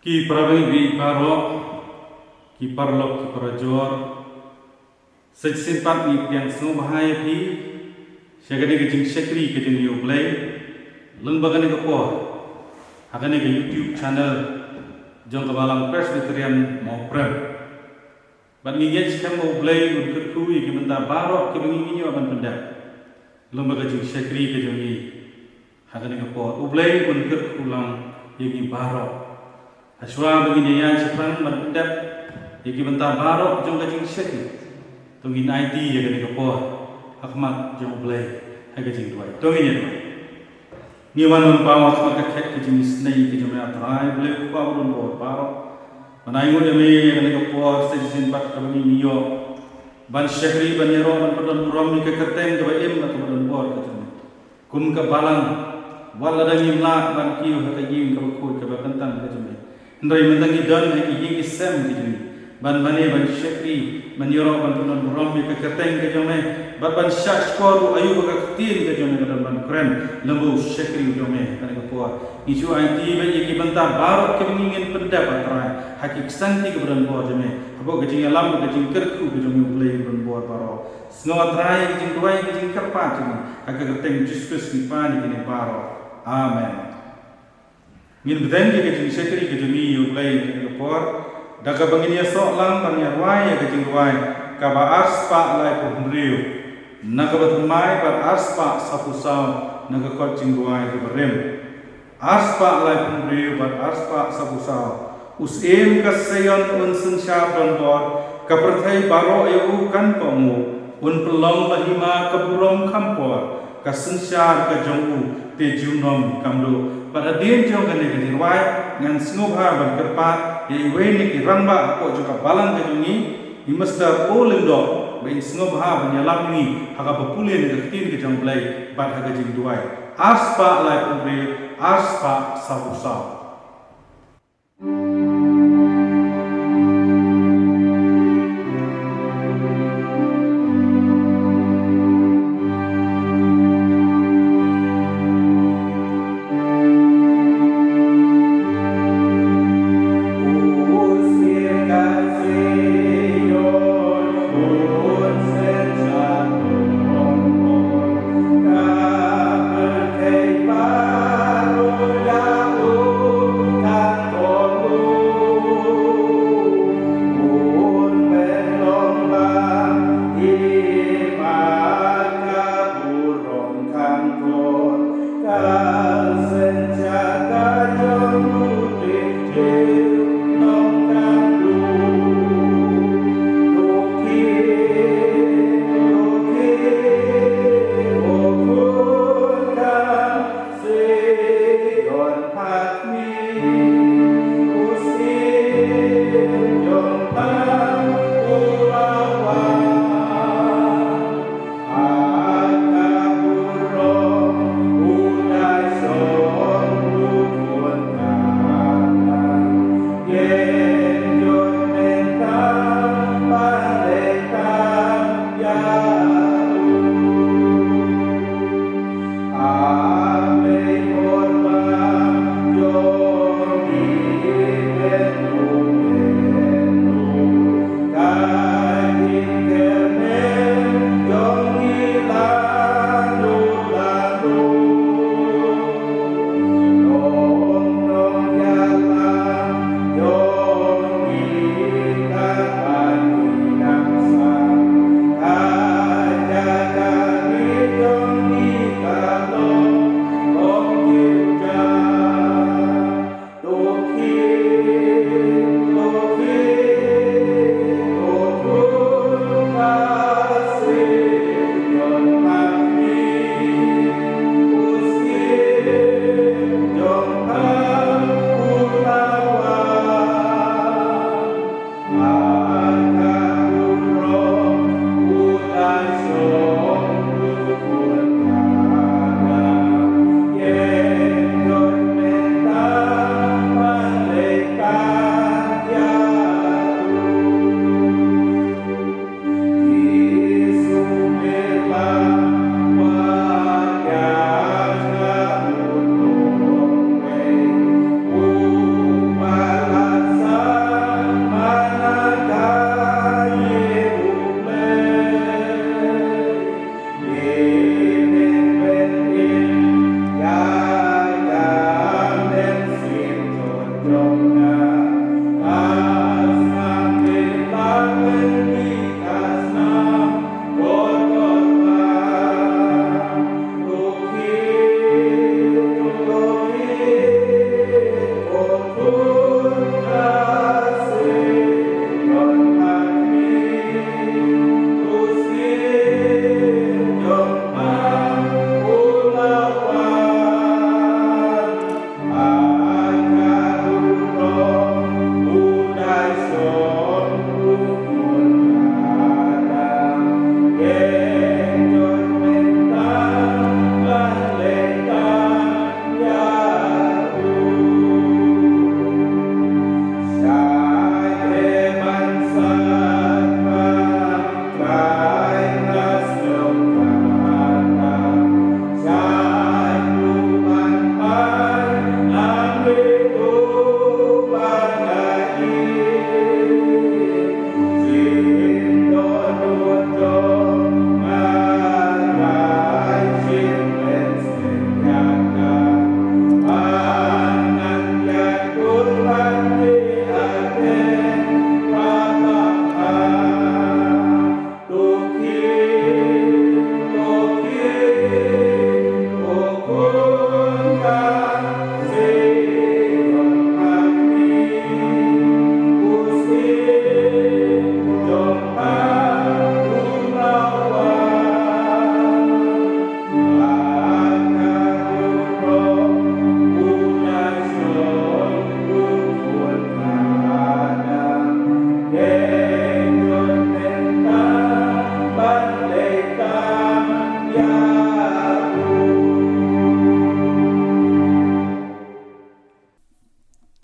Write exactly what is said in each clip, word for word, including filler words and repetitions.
Ki para bangeit baroh, ki paralok, ki parajor, sa shisien pat ngi pdiang sngewbha ïa phi sha kane ka jingshakri ka jong ngi ïa U Blei lyngba kane ka por ha kane ka YouTube channel jong ka Balang Presbyterian Mawprem. Bad ngi ngeit skhem ba U Blei un kyrkhu ïa ki bynta baroh kiba ngi ïoh ban pyndep lyngba ka jingshakri ka jong ngi ha kane ka por. U Blei un kyrkhu lang ïa ngi baroh. Hashwa ba ngin ïa ïaid shaphrang ban pyndep ïa ki bynta baroh jong ka jingshakri, to ngin aiti ïa kane ka por ha khmat jong U Blei ha ka jingduwai. To ngin ïa duwai. Ngi wan ban paw ha khmat ka khet ka jingisynei ka jong me, A Trai Blei U Kpa badonbor baroh, ban ainguh ïa me ïa kane ka por sa shisien pat kaba ngi ïoh ban shakri, ban ïaroh, ban pyndonburom ïa ka kyrteng kaba im bad kaba donbor ka jong me. Kum ka balang, wat lada ngim lah ban kiew ha ka ïing kaba khuid kaba kyntang ka jong me, hynrei mynta ngi don ha ki ïing ki sem ki jong ngi ban mane ban shakri, ban ïaroh, ban pyndonburom ïa ka kyrteng ka jong me, bad ban shahshkor ruh aïu ba ka ktien ka jong me ka don ban kren lyngba u shakri u jong me ha kane ka por. Ngi shu aiti ba ïa ki bynta baroh kiba ngi ngin pyndep, A Trai, ha ki ksangti kiba donbor jong me, hapoh ka jingïalam bad ka jingkyrkhu ka jong me, U Blei u donbor baroh. Sngew, A Trai, ïa ka jingduwai, ka jingkyrpad jong ngi, ha ka kyrteng Jisu Khrist ngi pan ïa kine baroh. Amen. Ngin bteng ïa ka jingshakri ka jong ngi ïa U Blei ha kane ka por da kaba ngin ïasoh lang ban ïarwai ïa ka jingrwai kaba arspah laiphew hynriew na kaba thymmai bad arspah sawphew saw na ka kot jingrwai kaba rim. Arspah laiphew hynriew bad arspah sawphew saw. U Syiem ka Seion un synshar donbor, ka pyrthei baroh ïa u kan kohnguh. Un pynlong la hima ka burom kham por, ka synshar ka jong u te junom kam duh. Bad hadien jong kane ka jingrwai, ngan sngewbha ban kyrpad ïa iwei na ki rangbah hapoh jong ka balang ka jong ngi, i Mister O Lyngdoh, ba in sngewbha ban ïalam ïa ngi ha kaba pule na ka ktien ka jong U Blei bad ha ka jingduwai. Arspah laiphew hynriew, arspah sawphew saw.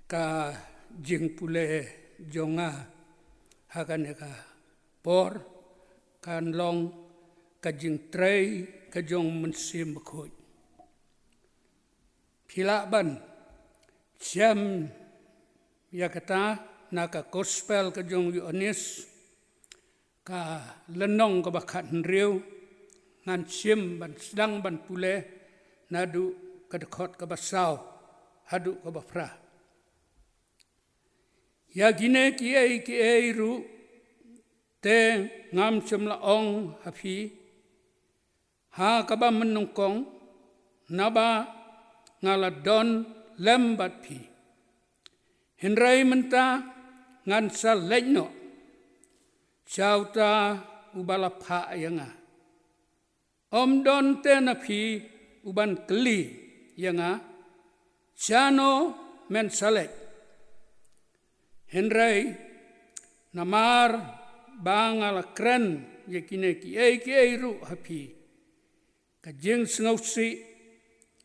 Ka jingpule jong nga ha kane ka por kan long ka jingtrei ka jong u Mynsiem Bakhuid. Phi lah ban shem ïa kata na ka Gospel ka jong u Ïoannis, ka lynnong kaba khathynriew, ngan shim ban sdang ban pule naduh ka dkhot kaba saw haduh kaba phra. Ïa kine kiei kiei ruh te ngam shym la ong ha phi ha kaba mynnyngkong, naba nga la don lem bad phi. Hynrei mynta ngan sa leit noh sha uta uba la phah ïa nga. Ym don te na phi uban kylli ïa nga, shano men sa leit. Hynrei namar ba nga la kren ïa kine kiei kiei ruh ha phi, ka jingsngewsih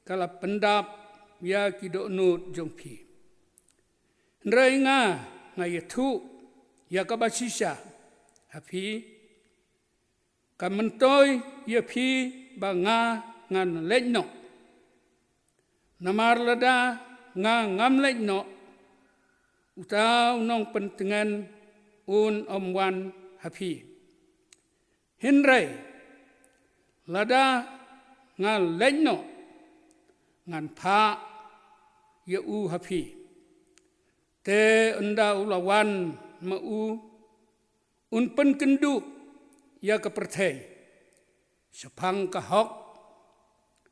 ka la pyndap ïa ki dohnud jong phi. Hynrei nga, nga ïathuh ïa kaba shisha ha phi, ka myntoi ïa phi ba nga ngan leit noh. Namar lada nga ngam leit noh, uta u nongpyntngen un ym wan ha phi. Hynrei lada nga leit noh, ngan phah ïa u ha phi. Te ynda u la wan ma u, un pynkynduh ïa ka pyrthei shaphang ka hok,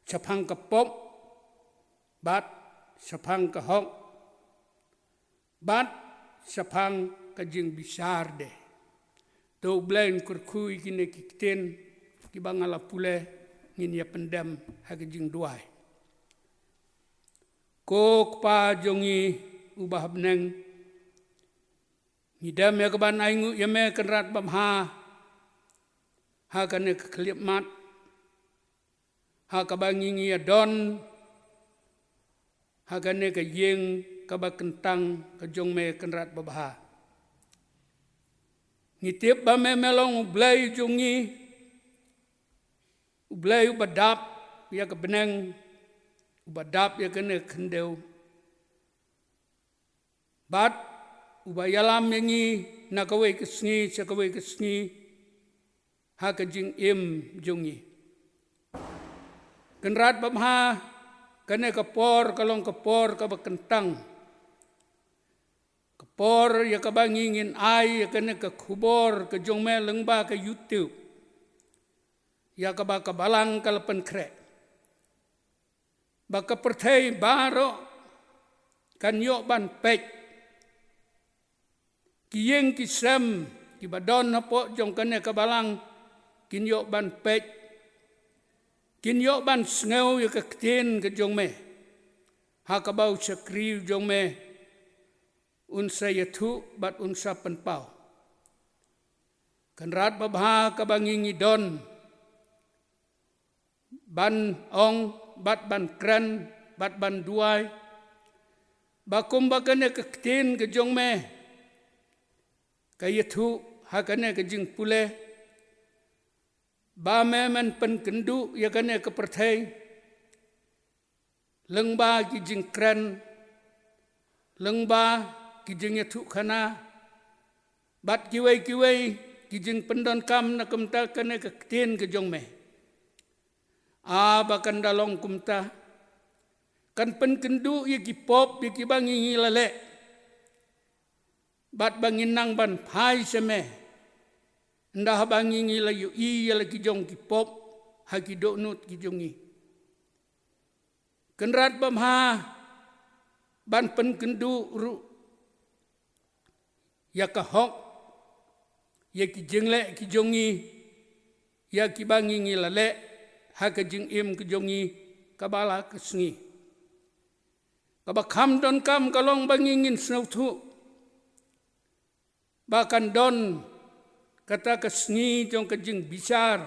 shaphang ka pop, bad shaphang ka hok, bad shaphang ka jingbishar de. To U Blei un kyrkhu ïa kine ki ktien kiba nga la pule, ngin ïa pyndem ha ka jingduwai. Ko Kpa jong ngi uba ha bneng, ngi dem ïa ka ban ainguh ïa me Kynrad babha ha kane ka khyllipmat, ha kaba ngi ngi ïa don ha kane ka ïing kaba kyntang ka jong me Kynrad babha. Ngi tip ba me me long U Blei jong ngi, U Blei uba dap ïa ka bneng, uba dap ïa kane ka khyndew, bad uba ïalam ïa ngi na kawei ka sngi sha kawei ka sngi ha ka jingim jong ngi. Kynrad babha, kane ka por ka long ka por kaba kyntang, ka por ïa kaba ngi ngin ai ïa kane ka khubor ka jong me lyngba ka YouTube, ïa kaba ka balang ka la pynkhreh, ba ka pyrthei baroh kan ïoh ban peit. Ki ïing ki sem kiba don hapoh jong kane ka balang kin ïoh ban peit, kin ïoh ban sngew ïa ka ktien ka jong me, ha kaba u shakri u jong me un sa ïathuh bad un sa pynpaw. Kynrad babha, kaba ngi ngi don ban ong bad ban kren bad ban duwai, ba kumba kane ka ktien ka jong me ka ïathuh ha kane ka jingpule, ba me men pynkynduh ïa kane ka pyrthei lyngba ki jingkren, lyngba ki jingïathuhkhana, bad kiwei kiwei ki jingpyndonkam na kumta kane ka ktien ka jong me. A, ba kan da long kumta, kan pynkynduh ïa ki pop ïa kiba ngi ngi la leh, bad ba ngin nang ban phai sha me, ynda haba ngi ngi la ïohi ïa la ki jong ki pop ha ki dohnud ki jong ngi. Kynrad babha, ban pynkynduh ruh ïa ka hok, ïa ki jingleh ki jong ngi, ïa kiba ngi ngi la leh ha ka jingim ka jong ngi kaba la ka sngi. Kaba kham donkam ka long ba ngi ngin sngewthuh ba kan don kata ka sngi jong ka jingbishar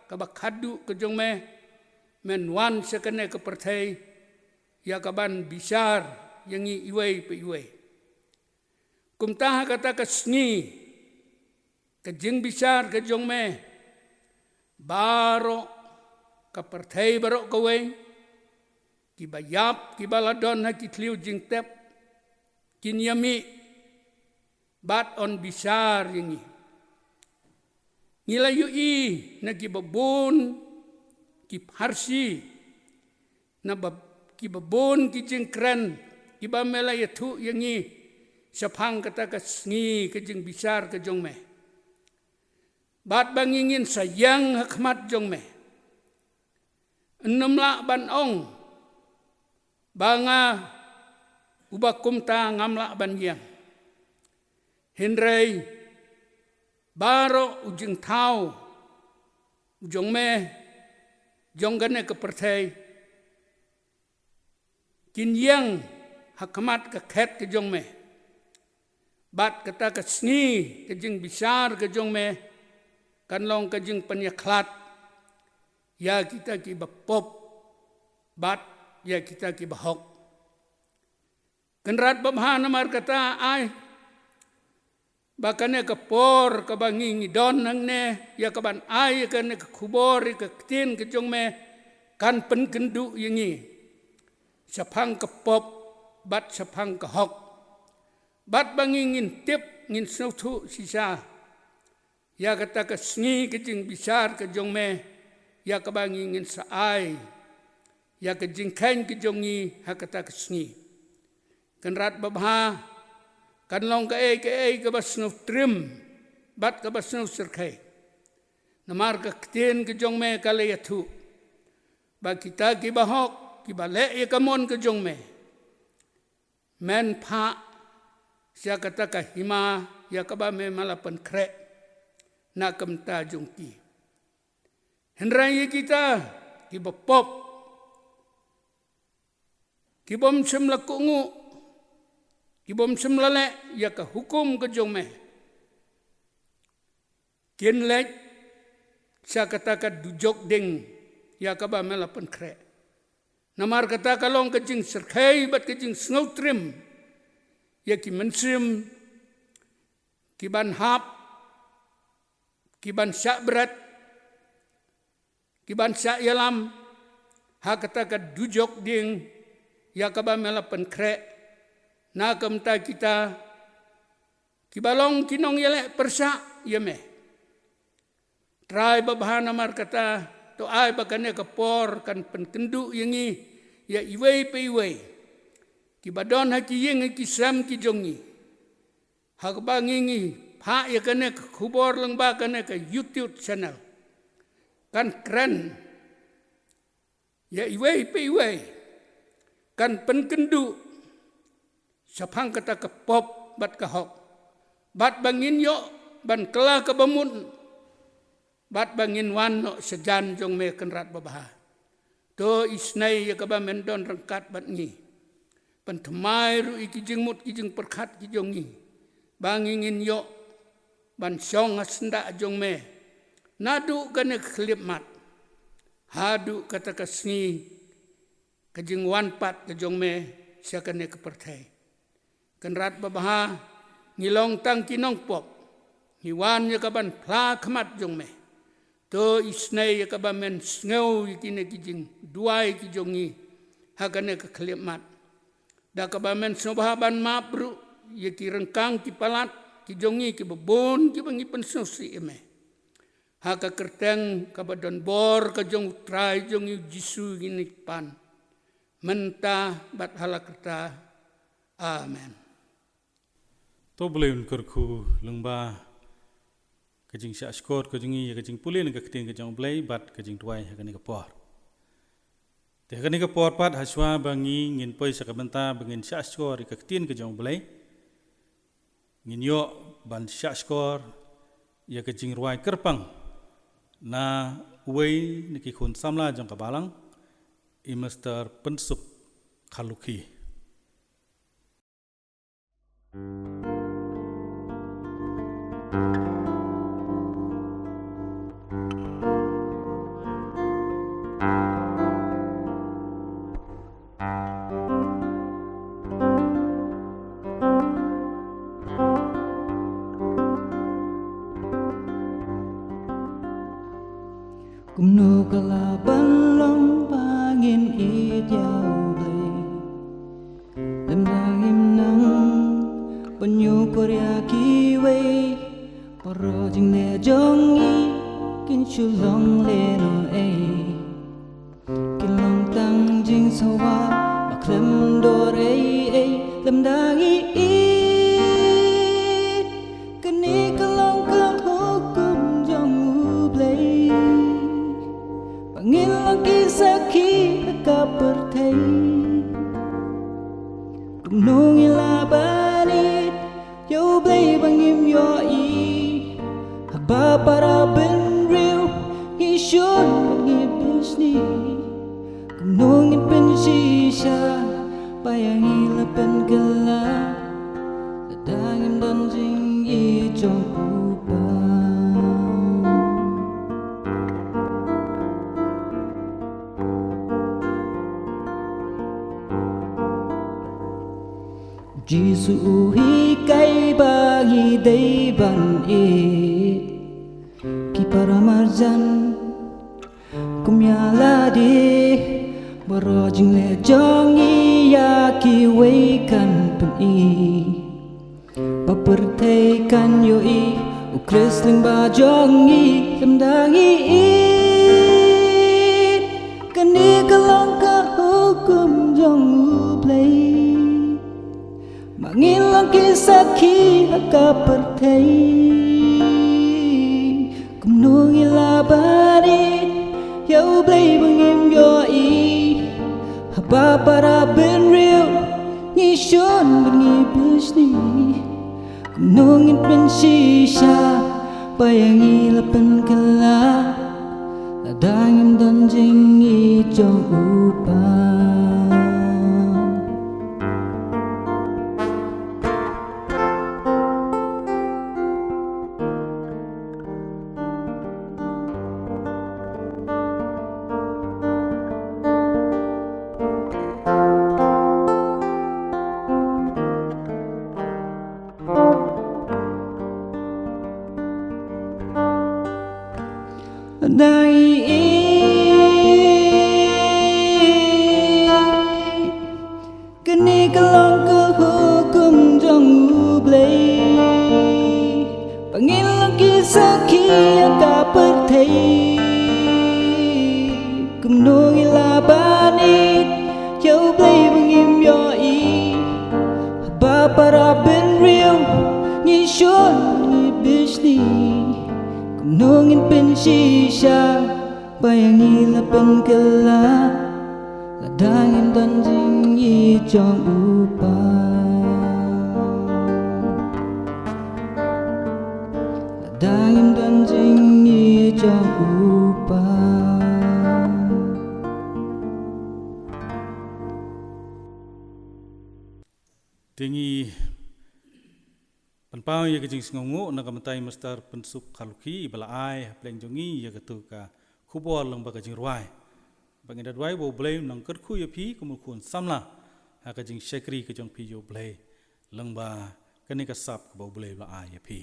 kaba khadduh ka jong me, men wan sha kane ka pyrthei ïa ka ban bishar ïa ngi iwei pa iwei. Kumta ha kata ka sngi, ka jingbishar ka jong me, baroh ka pyrthei baroh kawei, kiba ïap, kiba la don ha ki thliew jingtep, kin ïa mih bad yn bishar ïa ngi. Ngi la ïohi na kiba bun ki pharshi, na ba, kiba bun ki jingkren, kiba me la ïathuh ïa ngi shaphang kata ka sngi ka jingbishar ka jong me. Bad ba ngi ngin sa ïeng ha khmat jong me. Ym lah ban ong ba nga uba kumta ngam lah ban ïeng. Hynrei baroh u jingthaw u jong me, jong kane ka pyrthei, kin ïeng ha khmat ka khet ka jong me. Bad kata ka sngi ka jingbishar ka jong me kan long ka jingpynïakhlad ïa kita kiba pop bad ïa kita kiba hok. Kynrad babha, namar kata ai ba kane ka por kaba ngi ngi don hangne ïa kaban ai ïa kane ka khubor, ïa ka ktien ka jong me, kan pynkynduh ïa ngi shaphang ka pop bad shaphang ka hok. Bad ba ngi ngin tip, ngin sngewthuh shisha ïa kata ka sngi ka jingbishar ka jong me, ïa kaba ngi ngin sa ai ïa ka jingkheiñ ka jong ngi ha kata ka sngi. Kynrad babha, kan long kaei kaei kaba sngewtriem bad kaba sngewsyrkhei. Namar ka ktien ka jong me ka la ïathuh ba kita kiba hok, kiba leh ïa ka mon ka jong me, men phah sha kata ka hima ïa kaba me la pynkhreh na ka bynta jong ki. Hynrei ïa kita kiba pop, kibym shym la kohnguh, kibym shym la leh ïa ka hukum ka jong me, kin leit sha kata ka dujok ding ïa kaba me la pynkhreh. Namar kata ka long ka jingsyrkhei bad ka jingsngewtriem ïa ki mynsiem kiban hap, kiban shah bret, kiban shah ïalam ha kata ka dujok ding ïa kaba me la pynkhreh na ka bynta kita kiba long ki nongïaleh pyrshah ïa me. Trai babha, namar kata to ai ba kane ka por kan pynkynduh ïa ngi, ïa iwei pa iwei, kiba don ha ki ïing ha ki sem ki jong ngi, ha kaba ngi ngi phah ïa kane ka khubor lyngba kane ka YouTube channel, kan kren ïa iwei pa iwei, kan pynkynduh shaphang kata ka pop bad ka hok, bad ba ngin ïoh ban kylla kaba mut, bad ba ngin wan noh sha jan jong me, Kynrad babha. To isynei ïa kaba men don ryngkat bad ngi. Pynthymmai ruh ïa ki jingmut ki jingpyrkhat ki jong ngi, ba ngi ngin ïoh ban shong ha syndah jong me naduh kane ka khyllipmat haduh kata ka sngi ka jingwan pat ka jong me sha kane ka pyrthei. Kynrad babha, ngi long tang ki nongpop, ngi wan ïa kaban phla khmat jong me. To isynei ïa kaba men sngew ïa kine ki jingduwai ki jong ngi ha kane ka khyllipmat, da kaba men sngewbha ban map ruh ïa ki ryngkang ki palat ki jong ngi kiba bun kiba ngi pynsngewsih ïa me. Ha ka kyrteng kaba don bor ka jong U Trai jong ngi U Jisu ngi pan, mynta bad hala karta. Amen. To Blei un kyrkhu lyngba ka jingshahshkor ka jong ngi ïa ka jingpule na ka ktien ka jong U Blei bad ka jingduwai ha kane ka por. Te ha kane ka por pat, hashwa ba ngi ngin poi sha ka bynta ba ngin shahshkor ïa ka ktien ka jong U Blei, ngin ïoh ban shahshkor ïa ka jingrwai kyrpang na uwei na ki khun samla jong ka balang, i Mister Pynsuk Kharlukhi. Ka lah ban long ba ngin ïeit ïa U Blei. Lymda ngim nang ban ïukor ïa kiwei, baroh jingleh jong ngi kin shu long lehnohei. Kin long tang jingsngewbha ba khlem dor ei ei. Lymda ngi ïeit, kane ka long ka hukum jong U Blei, ba ngin long ki sakhi ha ka pyrthei. Kumno ngi lah ban ïeit ïa U Blei ba ngim ïohi? Haba para bynriew ngi shun, ngi bishni, kumno ngin pynshisha ba ïa ngi la pynkylla, lada ngim don jingïeit jong U Kpa? Jisu u hikai ba ngi dei ban ïeit. Ki para marjan, kum ïa lade, baroh jingleh jong ngi ïa kiwei kan pyni. Ba pyrthei kan ïohi U Khrist lyngba jong ngi. Lymda ngi ïeit, kane ka long ka hukum jong U Blei, ba ngin long ki sakhi ha ka pyrthei. Kumno ngi lah ban ïeit ïa U Blei ba ngim ïohi? Haba para bynriew ngi shun, ngi bishni, kumno ngin pynshisha ba ïa ngi la pynkylla, lada ngim don jingïeit jong U Kpa? Lada ngi ïeit, kane ka long ka hukum jong U Blei, ba ngin long ki sakhi ha ka pyrthei. Kumno ngi lah ban ïeit ïa U Blei ba ngim ïohi? Haba para bynriew ngi shun, ngi bishni, kumno ngin pynshisha ba ïa ngi la pynkylla, lada ngim don jingïeit jong U Kpa? Lada ngim don jingïeit jong U Kpa? Te ngi pynpaw ïa ka jingsngewnguh na ka bynta i Mister Pynsuk Kharlukhi, iba la ai hapdeng jong ngi ïa katu ka khubor lyngba ka jingrwai. Ba ngi da duwai ba U Blei un nang kyrkhu ïa phi kum u khun samla ha ka jingshakri ka jong phi ïa U Blei, lyngba kane ka sap kaba U Blei u la ai ïa phi.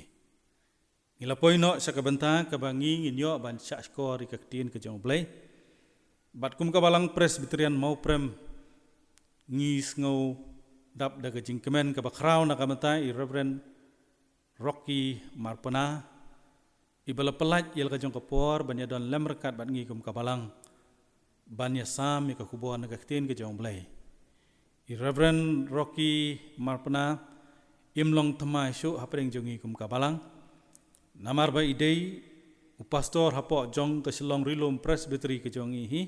Ngi la poi noh sha ka bynta kaba ngi ngin ïoh ban shahshkor ïa ka ktien ka jong U Blei. Bad kum ka Balang Presbyterian Mawprem, ngi sngewdap da ka jingkmen kaba khraw na ka bynta i Reverend Rocky Marpna, iba la pyllait ïa la ka jong ka por ban ïadon lem ryngkat bad ngi kum ka Balang, ban ïasam ïa ka khubor na ka ktien ka jong U Blei. I Reverend Rocky Marpna im long thymmai shuh hapdeng jong ngi kum ka Balang, namar ba i dei u pastor hapoh jong ka Shillong Rilum Presbytery ka jong ngi hi.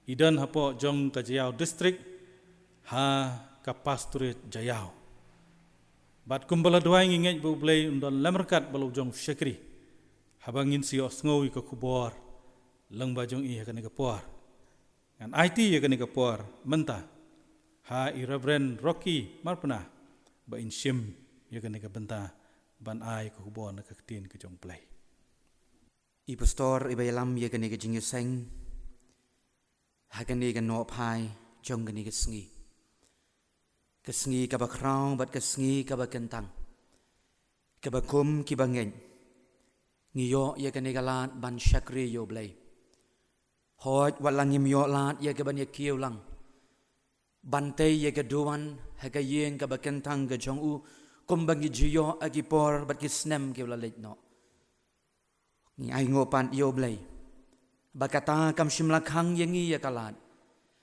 I don hapoh jong ka Jaïaw District, ha ka Pastorate Jaïaw. Bad kumba la duwai, ngi ngeit ba U Blei un don lem ryngkat bad la u jong u shakri, haba ngin sa ïohsngew ïa ka khubor lyngba jong i ha kane ka por. Ngan aiti ïa kane ka por mynta ha i Reverend Rocky Marpna, ba in shim ïa kane ka bynta ban ai ka khubor na ka ktien ka jong U Blei. I pastor iba ïalam ïa kane ka jingïaseng ha kane ka nohphai jong kane ka sngi. Ka sngi kaba khraw bad ka sngi kaba kyntang, kaba kum kiba ngeit ngi ïoh ïa kane ka lad ban shakri ïa U Blei. Hooid, wat la ngim ïoh lad ïa ka ban ïa kiew lang ban tei ïa ka duwan ha ka ïing kaba kyntang ka jong u, kumba ngi ju ïoh ha ki por bad ki snem kiba la leit noh. Ngi ainguh pat ïa U Blei ba kata kam shym la khang ïa ngi ïa ka lad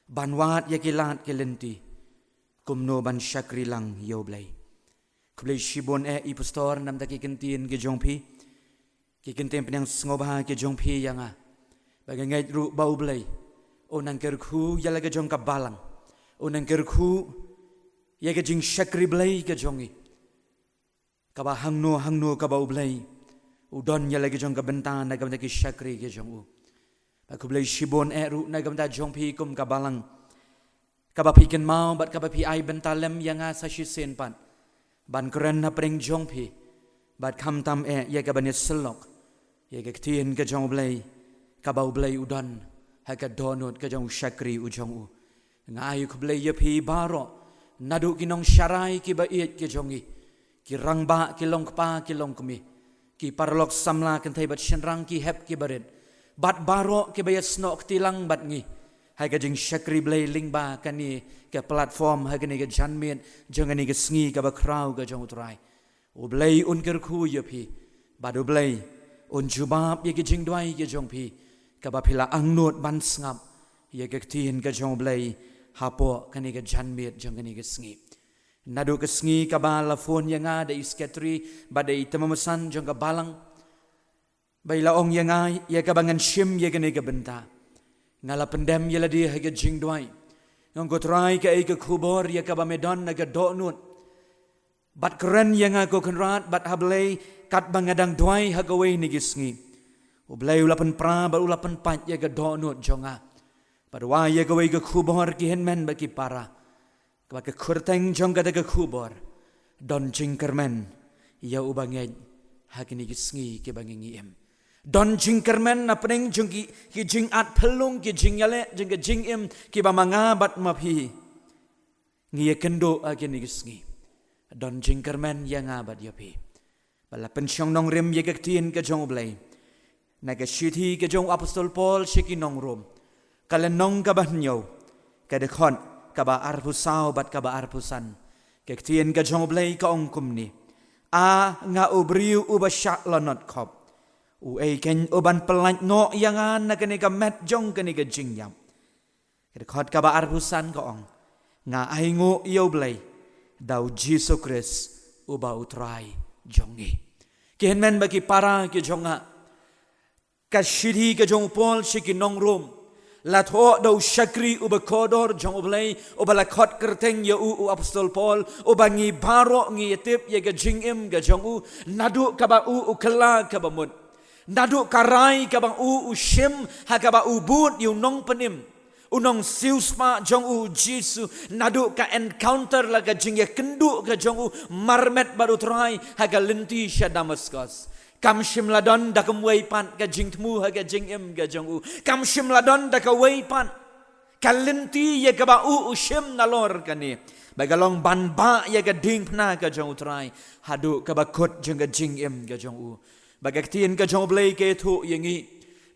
ban wad ïa ki lad ki lynti kumno ban shakri lang ïa U Blei. Khublei shibun eh i pastor namar ki kyntien ki jong phi, ki kyntien pynïaid sngewbha ki jong phi ïa nga. Ba nga ngeit ruh ba U Blei u nang kyrkhu ïa la ka jong ka balang, u nang kyrkhu ïa ka jingshakri Blei ka jong ngi, kaba hangno hangno kaba U Blei u don ïa la ka jong ka bynta na ka bynta ki shakri ki jong u. Ba khublei shibun eh ruh na ka bynta jong phi kum ka balang, kaba phi kynmaw bad kaba phi ai bynta lem ïa nga sa shisien pat ban kren hapdeng jong phi, bad khamtam eh ïa ka ban ïasyllok ïa ka ktien ka jong U Blei, kaba U Blei u don ha ka dohnud ka jong u shakri u jong u. Nga ai khublei ïa phi baroh, naduh ki nongsharai kiba ïeit ki jong ngi, ki rangbah, ki longkpa, ki longkmie, ki paralok samla kynthei bad shynrang, ki hep ki barit, bad baroh kiba ïasnoh kti lang bad ngi ha ka jingshakri Blei lyngba kane ka platform ha kane ka janmiet jong kane ka sngi kaba khraw ka jong U Trai. U Blei un kyrkhu ïa phi, bad U Blei un jubab ïa ki jingduwai ki jong phi, kaba phi la angnud ban sngap ïa ka ktien ka jong U Blei hapoh kane ka janmiet jong kane ka sngi. Naduh ka sngi kaba la phone ïa nga da i sekretari bad da i tymmen basan jong ka balang, ba i la ong ïa nga ïa kaba ngan shim ïa kane ka bynta, nga la pyndem ïa lade ha ka jingduwai. Nga ong, ko Trai, kaei ka khubor ïa kaba me don na ka dohnud? Bad kren ïa nga ko Kynrad, bad ha Blei katba nga dang duwai ha kawei na ki sngi, U Blei u la pynpra bad u la pynpait ïa ka dohnud jong nga. Bad u ai ïa kawei ka khubor ki hynmen bad ki para, kaba ka kyrteng jong kata ka khubor, don jingkyrmen ïa uba ngeit ha kine ki sngi kiba ngi ngi im. Don jingkyrmen hapdeng jong ki, ki jingatphyllung, ki jingïaleh jong ka jingim kiba ma nga bad ma phi ngi ïakynduh ha kine ki sngi. Don jingkyrmen ïa nga bad ïa phi. Ba la pynshong nongrim ïa ka ktien ka jong U Blei na ka shithi ka jong u Apostol Paul sha ki nong Rom, ka lynnong kaba hynñiew, ka dkhot kaba arphew saw bad kaba arphew san. Ka ktien ka jong U Blei ka ong kumne: A nga u briew uba shah lanot khop, uei kein uban pyllait noh ïa nga na kane ka met jong kane ka jingïap? Ka dkhot kaba arphew san ka ong: Nga ainguh ïa U Blei da U Jisu Khrist uba U Trai jong ngi. Ki hynmen bad ki para ki jong nga, ka shithi ka jong u Paul sha ki nong Rom la thoh da u shakri uba kordor jong U Blei, uba la khot kyrteng ïa u u Apostol Paul, uba ngi baroh ngi ïatip ïa ka jingim ka jong u, naduh kaba u u kylla kaba mut, naduh ka rai kaba u u shim ha kaba u bud ïa u nongpynim, u nongsiewspah jong U Jisu, naduh ka encounter, la ka jingïakynduh ka jong u marmet bad U Trai ha ka lynti sha Damaskos. Kam shym la don da kumwei pat ka jingthmu ha ka jingim ka jong u. Kam shym la don da kawei pat ka lynti ïa kaba u u shim nalor kane, ba ka long ban bah ïa ka diengphna ka jong U Trai haduh kaba kut jong ka jingim ka jong u. Ba ka ktien ka jong U Blei ka ïathuh ïa ngi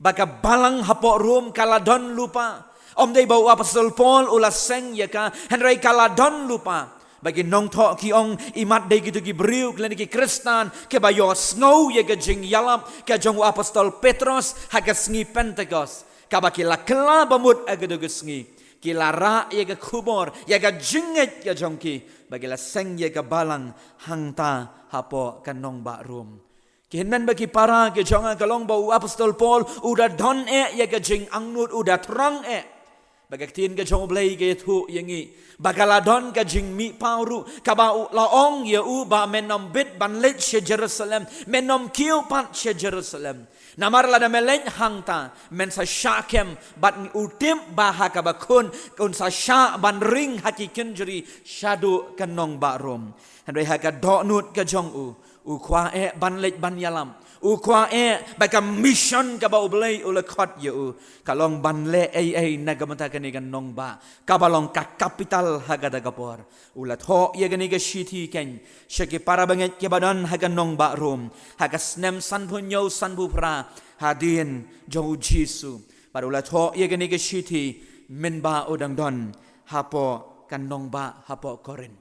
ba ka balang hapoh Rom ka la don lypa. Ym dei ba u Apostol Paul u la seng ïa ka, hynrei ka la don lypa. Ba ki nongthoh ki ong, imat dei kito ki briew, kine ki Khristan kiba ïohsngew ïa ka jingïalap ka jong u Apostol Petros ha ka sngi Pentekost, kaba ki la kylla ba mut ha kato ka sngi, ki la rah ïa ka khubor, ïa ka jingngeit ka jong ki, ba ki la seng ïa ka balang hangta hapoh ka nongbah Rom. Ki hynmen bad ki para ki jong nga, ka long ba u Apostol Paul u da don eh ïa ka jingangnud, u da thrang eh. Ba ka ktien ka jong U Blei ka ïathuh ïa ngi ba ka la don ka jingmihpaw ruh, kaba u la ong ïa u ba men ym bit ban leit sha Jerusalem, men ym kiew pat sha Jerusalem. Namar lada me leit hangta, men sa shah kem, bad u tip ba ha kaba khun un sa shah ban ring ha ki kynjri shaduh ka nongbah Rom. Hynrei ha ka dohnud ka jong u, u kwah eh ban leit ban ïalam. U kwah eh ba ka mission kaba U Blei u la khot ïa u, ka long ban leh ei ei na ka bynta kane ka nongbah kaba long ka capital ha kata ka por. U la thoh ïa kane ka shithi kein sha ki para bangeit kiba don ha ka nongbah Rom ha ka snem sanphew hynñiew sanphew phra hadien jong U Jisu. Bad u la thoh ïa kane ka shithi mynba u dang don hapoh ka nongbah hapoh Korinth.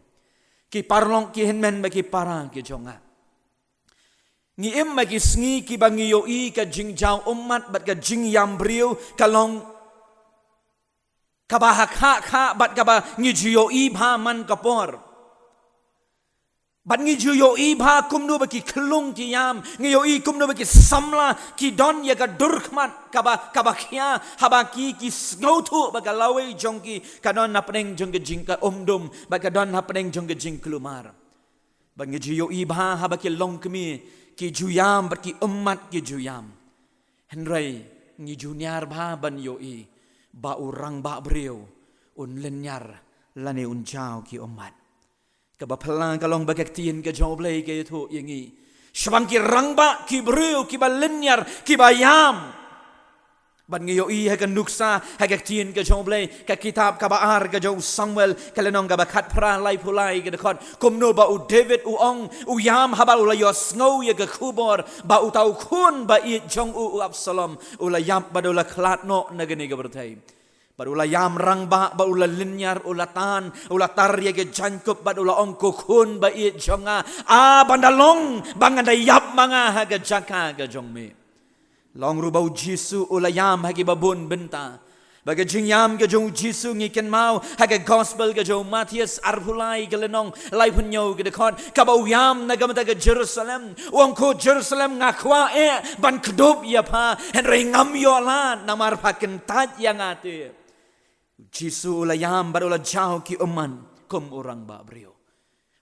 Ki paralok ki hynmen bad ki para ki jong nga, ngi im ha ki sngi kiba ngi ïohi ka jingjaw ummat bad ka jingïam briew ka long kaba ha khah khah bad kaba ngi ju ïohi bha man ka por. Bad ngi ju ïohi bha kumno ba ki khyllung ki ïam, ngi ïohi kumno ba ki samla ki don ïa ka dur khmat kaba, kaba khia, haba ki, ki sngewthuh ba ka lawei jong ki ka don hapdeng jong ka jing ka umdum, ba ka don hapdeng jong ka jingkulmar. Ba ngi ju ïohi bha haba ki longkmie ki ju ïam bad ki ummat ki ju ïam. Hynrei ngi ju niar bha ban ïohi ba u rangbah briew un lynñiar lane un jaw ki ummat. Kaba phylla ka long ba ka ktien ka jong U Blei ka ïathuh ïa ngi shaphang ki rangbah ki briew kiba lynñiar kiba ïam. Bad ngi ïohi ha ka nuksa ha ka ktien ka jong U Blei, ka kitab kaba ar ka jong u Samuel, ka lynnong kaba khatphra, laiphew lai ka dkhot, kumno ba u David u ong, u ïam haba u la ïohsngew ïa ka khubor ba uta u khun ba ïeit jong u, u Absalom, u la ïap bad u la khlad noh na kane ka pyrthei. Bad u la ïam rangbah, bad u la lynñiar, u la tan, u la tar ïa ka jaiñkup bad u la ong, ko khun ba ïeit jong nga, a ban da long ba ngan da ïap ma nga ha ka jaka ka jong me. Long ruh ba u Jisu u la ïam ha kiba bun bynta. Ba ka jingïam ka jong u Jisu ngi kynmaw ha ka gospel ka jong u Mathaios arphew lai ka lynnong, laiphew hynñiew ka dkhot, kaba u ïam na ka bynta ka Jerusalem. U ong, ko Jerusalem, nga kwah eh ban kdup ïa pha, hynrei ngam ïoh lad namar pha kyntait ïa nga te. U Jisu u la ïam bad u la jaw ki ummat kum u rangbah briew.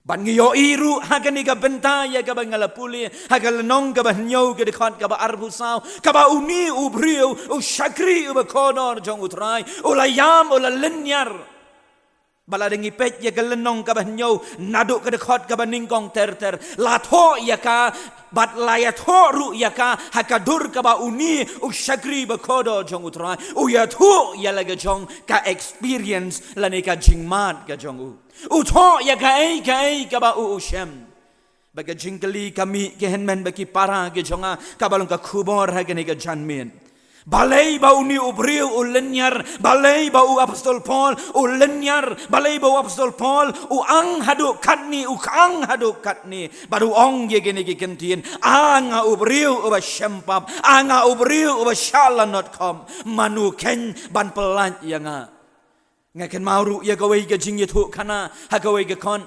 Bad ngi ïohi ruh ha kane ka bynta ïa kaba nga la pule ha ka lynnong kaba hynñiew ka dkhot kaba arphew saw, kaba une u briew u shakri uba kordor jong U Trai u la ïam, u la lynñiar. Ba lada ngi peit ïa ka lynnong kaba hynñiew naduh ka dkhot kaba nyngkong ter ter, la thoh ïa ka bad la ïathuh ruh ïa ka ha ka dur kaba une u shakri ba kordor jong U Trai u ïathuh ïa la ka jong ka experience lane ka jingmad ka jong u. U thoh ïa kaei kaei kaba u u shem. Ba ka jingkylli ka mih, ki hynmen bad ki para ki jong nga, kaba long ka khubor ha kane ka janmiet. Balei ba une u briew u lynñiar, balei ba u apostol Paul u lynñiar, balei ba u apostol Paul u ang haduh katne, u khang haduh katne. Bad u ong ïa kine ki kyntien, a nga u briew uba shempap, a nga u briew uba shah lanot khop, mano khein ban pyllait ïa nga. Nga kynmaw ruh ïa kawei ka jingïathuhkhana ha kawei ka khon.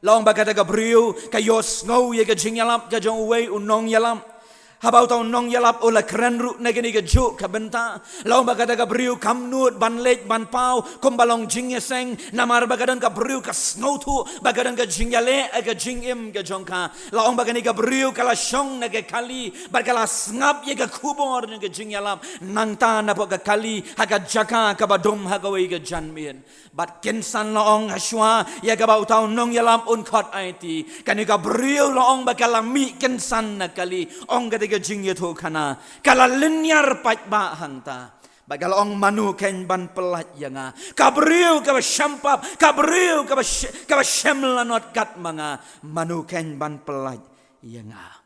La ong ba kata ka briew ka ïohsngew ïa ka jingïalap ka jong uwei u nongïalap. Haba uta u nongïalap u la kren ruh na kane kajuh ka bynta, la ong ba kata ka briew kam nud ban leit ban paw kumba long jingïaseng, namar ba ka don ka briew ka sngewthuh ba ka don ka jingïaleh ha ka jingim ka jong ka. La ong ba kane ka briew ka la shong na ka kali bad ka la sngap ïa ka khubor jong ka jingïalap nangta napoh ka kali ha ka jaka kaba dum ha kawei ka janmiet. Bad kynsan, la ong, hashwa ïa kaba uta u nongïalap un khot aiti, kane ka briew, la ong, ba ka la mih kynsan na kali. Ong kata ka jingïathuhkhana, ka la lynñiar paidbah hangta. Bad ka la ong, mano khein ban pyllait ïa nga? Ka briew kaba shempap, ka briew kaba sh-, kaba shem lanot kat ma nga, mano khein ban pyllait ïa nga?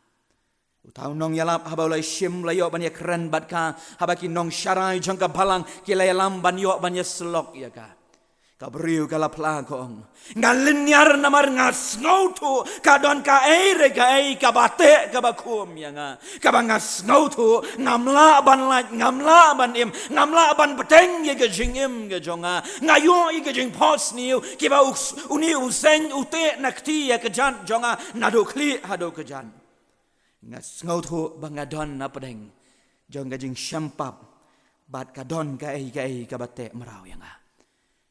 Uta u nongïalap haba u la shim, la ïoh ban ïakren bad ka, haba ki nongsharai jong ka balang ki la ïalam ban ïoh ban ïasyllok ïa ka, ka briew ka la phla, ka ong, nga lynñiar namar nga sngewthuh ka don kaei re kaei kaba teh kaba khum ïa nga, kaba nga sngewthuh ngam lah ban lait, ngam lah ban im, ngam lah ban bteng ïa ka jingim ka jong nga. Nga ïoh ïa ka jingphohsniew kiba u, une u seng u teh na kti ïa ka jat jong nga naduh khlieh haduh ka jat. Nga sngewthuh ba nga don hapdeng jong ka jingshempap bad ka don kaei kaei kaba teh mraw ïa nga.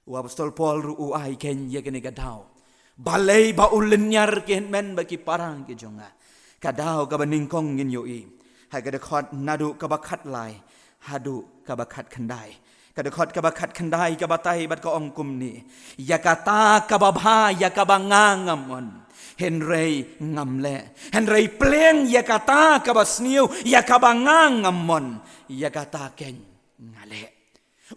U apostol Paul ruh u ai khein ïa kane ka daw. Balei ba u lynñiar, ki hynmen bad ki para ki jong nga? Ka daw kaba nyngkong ngin ïohi ha ka dkhot naduh kaba khatlai haduh kaba khatkhyndai. Ka dkhot kaba khatkhyndai ka batai bad ka ong kumne: Ïa kata kaba bha ïa kaba nga ngam mon, hynrei ngam leh. Hynrei pleng ïa kata kaba sniew ïa kaba nga ngam mon, ïa kata khein nga leh.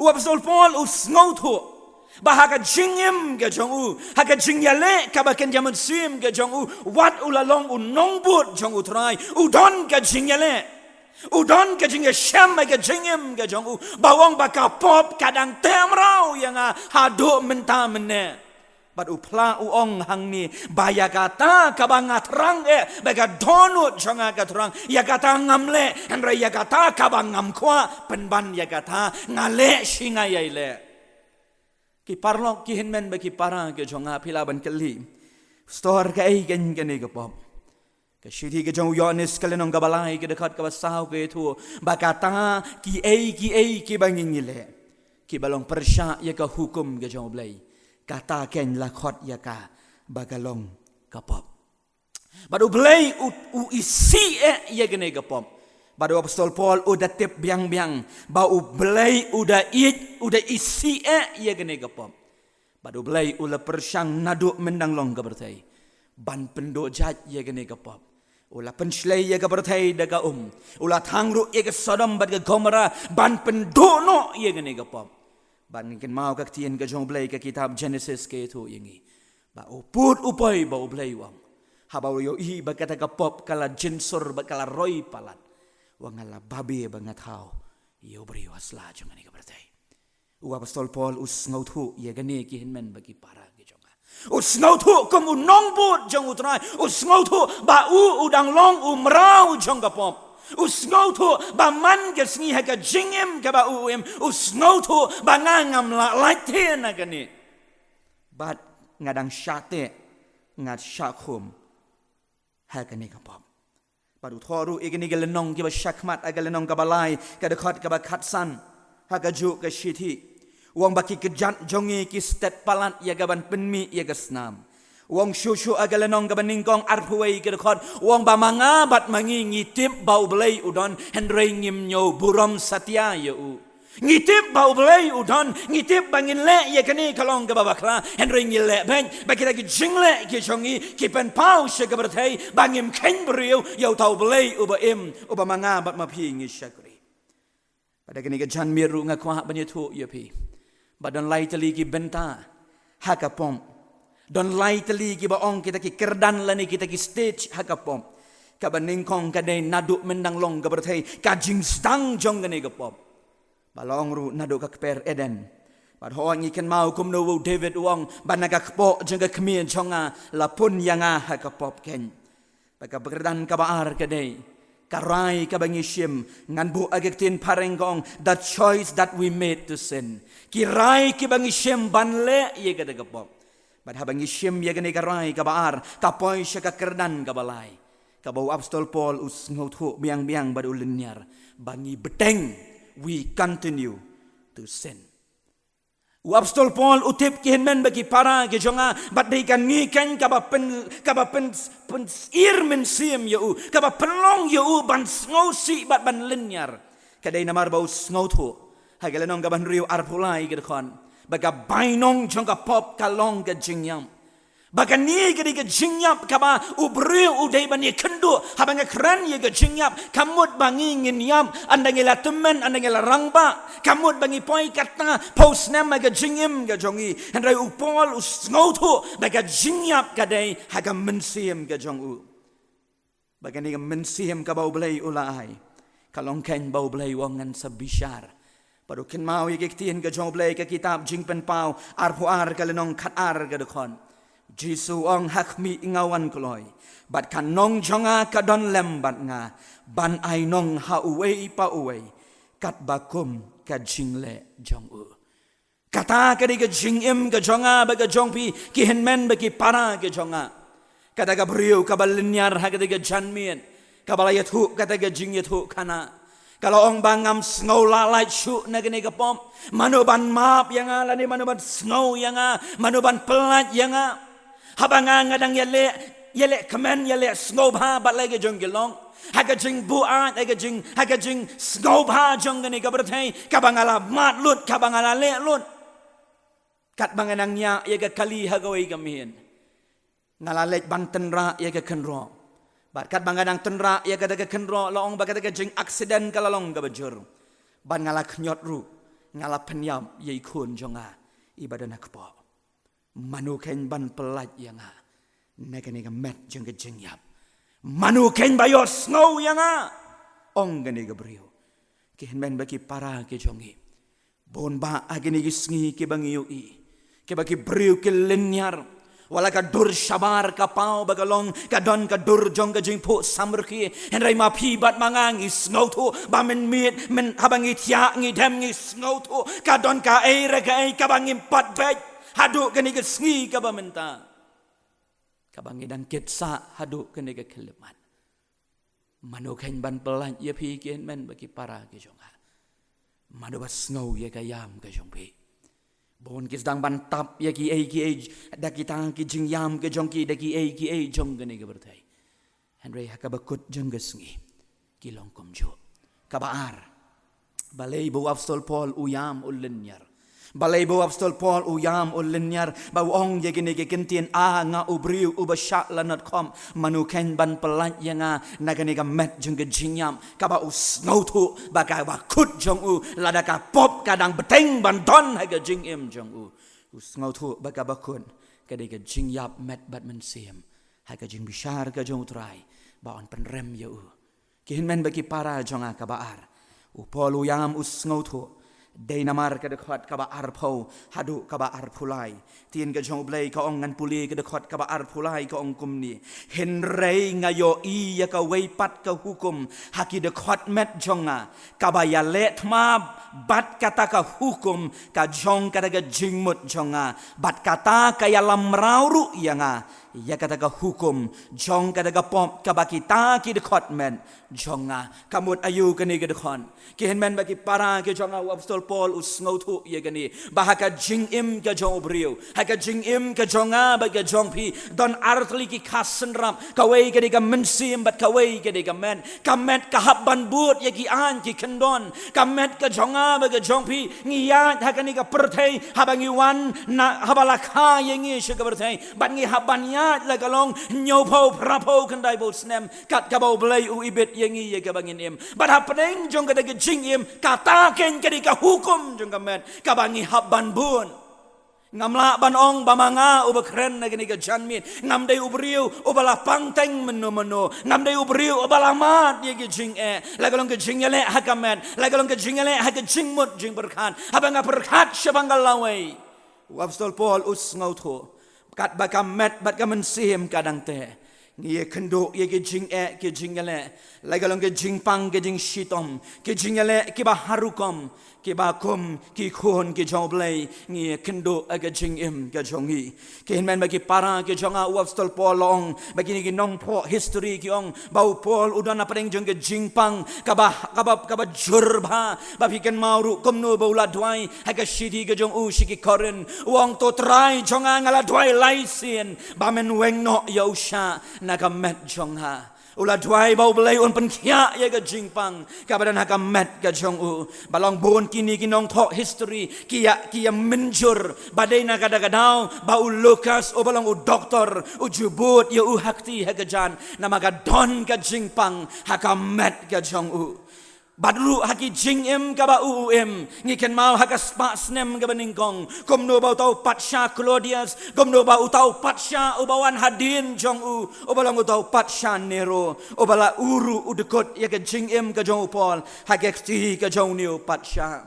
U apostol Paul u sngewthuh ba ha ka jingim ka jong u, ha ka jingïaleh kaba kynja mynsiem ka jong u, wat u la long u nongbud jong U Trai, u don ka jingïaleh. U don ka jingïashem ha ka jingim ka jong u, ba u ong ba ka pop ka dang teh mraw ïa nga haduh mynta mynne. Bad u phla u ong hangne, ba ïa kata kaba nga thrang eh, ba ka dohnud jong nga ka thrang, ïa kata ngam leh, hynrei ïa kata kaba ngam kwah, pynban ïa kata nga leh shi nga ïai leh. Ki paralok ki hynmen bad ki para ki jong nga, phi lah ban kylli, pastor, kaei keiñ kane ka pop? Ka shithi ka jong u Ïoannis ka lynnong kaba lai ka dkhot kaba saw ka ïathuh ba kata kiei kiei kiba ngi ngi leh kiba long pyrshah ïa ka hukum ka jong U Blei, kata keiñ la khot ïa ka ba ka long ka pop. Bad U Blei u, u isih eh ïa kane ka pop. Bad u apostol Paul u da tip biang biang ba U Blei u da ïeit, u da isih eh ïa kane ka pop. Bad U Blei u la pyrshang naduh myndang long ka pyrthei ban pynduh jait ïa kane ka pop. U la pynshlei ïa ka pyrthei da ka um. U la thang ruh ïa ka Sodom bad ka Gomorrah ban pynduh noh ïa kane ka pop. Bad ngi kynmaw ka ktien ka jong U Blei, ka kitab Genesis ka ïathuh ïa ngi ba u pud u poi ba U Blei u ong, haba u ïohi ba kata ka pop ka la jynsur bad ka la roi palat, u ong, nga la babe ba nga thaw ïa u briew ha sla jong kane ka pyrthei. U apostol Paul u sngewthuh ïa kane, ki hynmen bad ki para ki jong nga. U sngewthuh kum u nongbud jong U Trai, u sngewthuh ba u u dang long u mraw jong ka pop. U sngewthuh ba man ka sngi ha ka jingim kaba u im, u sngewthuh ba nga ngam lah lait te na kane. Bad nga dang shah teh, nga shah khum ha kane ka pop. Bad u thoh ruh ïa kine ki lynnong kiba shakhmat, ha ka lynnong kaba lai ka dkhot kaba khatsan ha kajuh ka shithi, u ong ba ki kjat jong ngi ki stet palat ïa kaban pynmih ïa ka snam. U ong shuh shuh ha ka lynnong kaba nyngkong arphew wei ka dkhot, u ong ba ma nga bad ma ngi ngi tip ba U Blei u don, hynrei ngim ñiew burom satia ïa u. Ngi tip ba U Blei u don, ngi tip ba ngin leh ïa kane ka long kaba bakla, hynrei ngi leh beit, ba kita ki jingleh ki jong ngi ki pynpaw sha ka pyrthei ba ngim kheiñ briew ïa uta U Blei uba im, uba ma nga bad ma phi ngi shakri. Bad ha kane ka janmiet ruh nga kwah ban ïathuh ïa phi ba don lai tylli ki bynta ha ka pop. Don lai tylli kiba ong kita ki kyrdan lane kita ki stage ha ka pop. Kaba nyngkong ka dei naduh myndang long ka pyrthei, ka jingsdang jong kane ka pop. Ba la ong ruh naduh ka kper Eden. Bad hooid ngi kynmaw kumno u David u ong ba na ka kpoh jong ka kmie jong nga la pun ïa nga ha ka pop keiñ. Bad ka kyrdan kaba ar ka dei ka rai kaba ngi shim, ngan buh ha ka ktien phareng ka ong, the choice that we made to sin. Ki rai kiba ngi shim ban leh ïa kata ka pop. Bad haba ngi shim ïa kane ka rai kaba ar, ka poi sha ka kyrdan kaba lai, kaba u apostol Paul u sngewthuh biang biang bad u lynñiar ba ngi bteng, we continue to sin. U apostol Paul u tip, ki hynmen bad ki para ki jong nga, bad dei kane keiñ kaba pyn, kaba pyn, pynsyier mynsiem ïa u, kaba pynlong ïa u ban sngewsih bad ban lynñiar. Ka dei namar ba u sngewthuh ha ka lynnong kaba hynriew arphew lai ka dkhot ba ka bainong jong ka pop ka long ka jingïap. Ba kane ka dei ka jingïap kaba u briew u dei ban ïakynduh. Haba nga kren ïa ka jingïap, ka mut ba ngi ngin ïap ynda ngi la tymmen, ynda ngi la rangbah. Ka mut ba ngi poi katta phew snem ha ka jingim ka jong ngi. Hynrei u Paul u sngewthuh ba ka jingïap ka dei ha ka mynsiem ka jong u. Ba kane ka mynsiem kaba U Blei u la ai, ka long keiñ ba U Blei u ong, ngan sa bishar. Bad u kynmaw ïa ka ktien ka jong U Blei, ka kitab Jingpynpaw arphew ar ka lynnong khatar ka dkhot, Jisu u ong, ha khmih nga wan kloi, bad ka nong jong nga ka don lem bad nga ban ai nong ha uwei pa uwei katba kum ka jingleh jong u. Kata ka dei ka jingim ka jong nga bad ka jong phi, ki hynmen bad ki para ki jong nga. Kata ka briew kaba lynñiar ha kata ka janmiet, kaba la ïathuh kata ka jingïathuhkhana, ka la ong ba ngam sngew lah lait shuh na kane ka pop. Mano ban map ïa nga lane mano ban sngew ïa nga, mano ban pyllait ïa nga? Haba nga nga dang ïaleh, ïaleh kmen, ïaleh sngewbha bad la ka jong ki long, ha ka jingbuaid, ha ka jing, ha ka jingsngewbha jong kane ka pyrthei, kaba nga la mad lut, kaba nga la leh lut. Katba nga nang ñiah ïa ka kali ha kawei ka mhin, nga la leit ban tynrah ïa ka kynroh. Bad katba nga nang tynrah ïa kata ka kynroh, la ong ba kata ka jing accident ka la long kaba jur. Bad nga la khñiot ruh, nga la pynïap ïa i khun jong nga iba don ha kpoh. Mano keiñ ban pyllait ïa nga na kane ka met jong ka jingïap? Mano keiñ ba ïohsngew ïa nga? ong kane ka briew. Ki hynmen bad ki para ki jong ngi, bun bah ha kine ki sngi kiba ngi ïohi kiba ki briew ki lynñiar. Wat la ka dur shabar ka paw ba ka long ka don ka dur jong ka jingphuh samrkhie, hynrei ma phi bad ma nga ngi sngewthuh ba mynmiet, myn haba ngi thiah ngi dem ngi sngewthuh ka don kaei re kaei kaba ngim pat beit haduh kane ka sngi kaba mynta, kaba ngi dang kit sah haduh kane ka khyllipmat. Mano kheiñ ban pyllait ïa phi ki hynmen bad ki para ki jong nga? Mano ba sngew ïa ka ïam ka jong phi? Bun ki sdang ban tap ïa kiei kiei da kita ki jingïam ka jong ki, da kiei kiei jong kane ka pyrthei. Hynrei ha kaba kut jong ka sngi ki long kumjuh. Kaba ar, balei ba u Apostol Paul u ïam u lynñiar? Balei ba u Apostol Paul u ïam u lynñiar ba u ong ïa kine ki kyntien, a nga u briew uba shah lanot khop, mano kheiñ ban pyllait ïa nga na kane ka met jong ka jingïap? Kaba u sngewthuh ba kaba kut jong u, lada ka pop ka dang bteng ban don ha ka jingim jong u, u sngewthuh ba kaba kut ka dei ka jingïap met bad mynsiem ha ka jingbishar ka jong u Trai ba un pynrem ïa u. Ki hynmen bad ki para jong nga, kaba ar, u Paul u ïam u sngewthuh dei namar ka dkhot kaba arphew haduh kaba arphew lai. Ktien ka jong U Blei ka ong, ngan pule ka dkhot kaba arphew lai, ka ong kumne: Hynrei nga ïohi ïa kawei pat ka hukum ha ki dkhot met jong nga, kaba ïaleh thma bad kata ka hukum ka jong kata ka jingmut jong nga, bad kata ka ïalam mraw ruh ïa nga ïa kata ka hukum jong kata ka pop kaba kita ki dkhot met jong nga. Ka mut aïu kane ka dkhot? Ki hynmen bad ki para ki jong nga, u Apostol Paul u sngewthuh ïa kane, ba ha ka jingim ka jong u briew, ha ka jingim ka jong nga bad ka jong phi, don artylli ki kha synrap. Kawei ka dei ka mynsiem bad kawei ka dei ka met. Ka met ka hap ban bud ïa ki aiñ ki kyndon. Ka met ka jong nga bad ka jong phi, ngi ïaid ha kane ka pyrthei, haba ngi wan na, haba la kha ïa ngi sha ka pyrthei, bad ngi hap ban ïaid la ka long hynñiewphew, phraphew, khyndaiphew snem, kat kaba U Blei u ibit ïa ngi ïa kaba ngin im. Bad hapdeng jong kata ka jingim, kata keiñ ka dei ka hukum jong ka met kaba ngi hap ban bud. Ngam lah ban ong ba ma nga uba kren na kane ka janmiet, ngam dei u briew uba la pangteng mynno mynno, ngam dei u briew uba la mad ïa ki jingeh, la ka long ka jingïaleh ha ka met, la ka long ka jingïaleh ha ka jingmut jingpyrkhat. Haba nga pyrkhat shaphang ka lawei, u Apostol Paul u sngewthuh, katba ka met bad ka mynsiem ka dang teh, ngi ïakynduh ïa ki jingeh ki jingïaleh, la ka long ki jingpang ki jingshitom, ki jingïaleh kiba har rukom, kiba kum ki khun ki jong U Blei, ngi ïakynduh ha ka jingim ka jong ngi. Ki hynmen bad ki para ki jong nga, u Apostol Paul u ong ba kine ki nongthoh history ki ong ba u Paul u don hapdeng jong ka jingpang kaba, kaba, kaba jur bha. Ba phi kynmaw ruh kumno ba u la duwai ha ka shithi ka jong u sha ki Korinth, u ong, to Trai jong nga, nga la duwai lai sien ba men weng noh ïa u shah na ka met jong nga. U la duwai ba U Blei un pynkhiah ïa ka jingpang kaba don ha ka met ka jong u. Ba long bun kine ki nongthoh history ki ïa, ki ïa mynjur ba dei na kata ka daw ba u Lukas uba long u doktor u ju bud ïa u ha kti ha ka jan, namar ka don ka jingpang ha ka met ka jong u. Bad ruh ha ki jingim kaba u, u im, ngi kynmaw ha ka spah snem kaba nyngkong, kumno ba uta u patsha Claudius, kumno ba uta u patsha uba wan hadien jong u, uba long uta u patsha Nero, uba la u ruh u dkut ïa ka jingim ka jong u Paul ha ka kti ka jong une u patsha.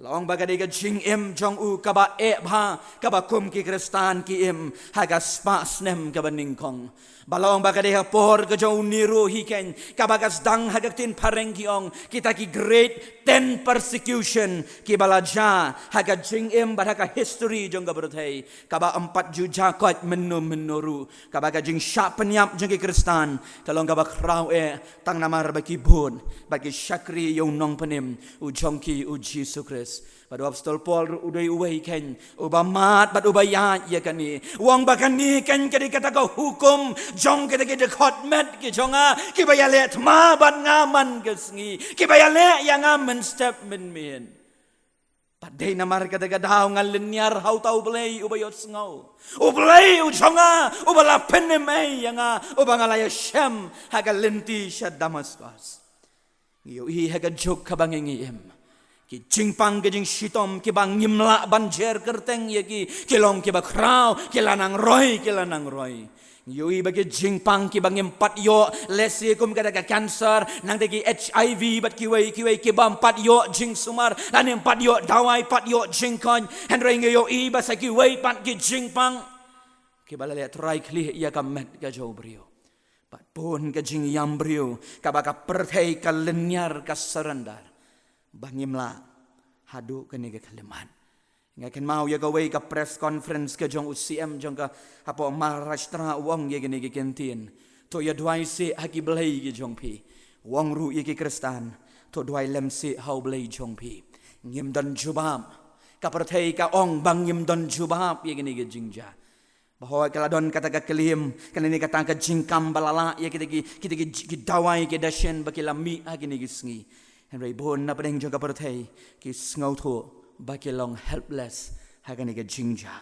La ong ba ka dei ka jingim jong u kaba eh bha, kaba kum ki Khristan ki im ha ka spah snem kaba nyngkong. Ba la ong ba ka dei ha por ka jong u Nero hi keiñ kaba ka sdang, ha ka ktien phareng ki ong, kita ki great ten persecution kiba la jia ha ka jingim bad ha ka history jong ka pyrthei, kaba ym pat ju jia koit mynno mynno ruh. Kaba ka jingshah pynïap jong ki Khristan ka long kaba khraw eh, tang namar ba ki bud bad ki shakri ïa u Nongpynim u jong ki, u Jisu Khrist. Bad u Apostol Paul ruh u dei uwei keiñ uba mad bad uba ïaid ïa kane. U ong ba kane keiñ ka dei kata ka hukum jong kita ki dkhot met ki jong nga kiba ïaleh thma bad nga man ka sngi, kiba ïaleh ïa nga mynstep mynmiet. Bad dei namar kata ka daw nga lynñiar ha uta U Blei uba ïohsngew, U Blei u jong nga uba la pynim ei ïa nga, uba nga la ïashem ha ka lynti sha Damaskos. Ngi ïohi ha ka juk kaba ngi, ngi im, Ki jingpang ki jingshitom kiba ngim lah ban jer kyrteng ïa ki, ki long kiba khraw, ki la nang roi, ki la nang roi. Ngi ïohi ba ki jingpang kiba ngim pat ïoh, lehse kum kata ka cancer, nangta ki H I V bad kiwei kiwei kibym pat ïoh jingsumar, lane ym pat ïoh dawai, pat ïoh jingkoit. Hynrei ngi ïohi ba sa kiwei pat ki jingpang kiba la leh trai khlieh ïa ka met ka jong u briew. Bad bun ka jingïam briew kaba ka pyrthei ka lynñiar, ka surrender, ba ngim lah haduh kane ka khyllipmat. Nga kynmaw ïa kawei ka press conference ka jong u C M jong ka hapoh Maharashtra, u ong ïa kine ki kyntien: To ïa duwai seh ha ki blei ki jong phi. U ong ruh ïa ki Khristan: To duwai lem seh ha u Blei jong phi. Ngim don jubab. Ka pyrthei ka ong ba ngim don jubab ïa kine ki jingjia. Ba hooid ka la don kata ka claim, kane ne kata ka jingkam ba la lah ïa kita ki, kita ki, ki dawai ki dashen ba ki la mih ha kine ki sngi. Hynrei bun na pdeng jong ka pyrthei ki sngewthuh ba ki long helpless ha kane ka jingjia.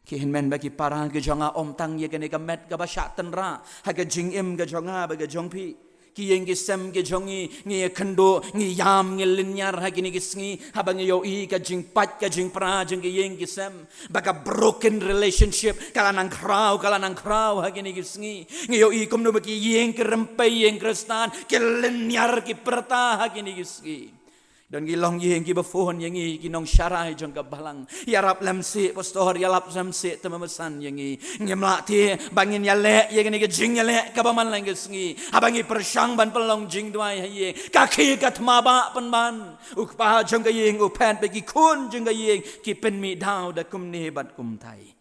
Ki hynmen bad ki para ki jong nga, ym tang ïa kane ka met kaba shah tynrah ha ka jingim ka jong nga bad ka jong phi. Ki ïing ki sem ki jong ngi, ngi ïakynduh, ngi ïam, ngi lynñiar ha kine ki sngi, haba ngi ïohi ka jingpait ka jingpra jong ki ïing ki sem, ba ka broken relationship ka la nang khraw, ka la nang khraw ha kine ki sngi. Ngi ïohi kumno ba ki ïing ki rympei, ïing Khristan, ki lynñiar ki pyrta ha kine ki sngi. Don ki longïing kiba phone ïa ngi, ki nongsharai jong ka balang: Ïarap lem seh pastor, ïarap lem seh, te mamasan ïa ngi. Ngim lah te ba ngin ïaleh ïa kane ka jingïaleh kaba man la ka sngi. Haba ngi pyrshang ban pynlong jingduwai ha ïing, ka khie ka thma ba pynban. U kpa jong ka ïing u phet bad ki khun jong ka ïing ki pynmih daw da kumne bad kumtai.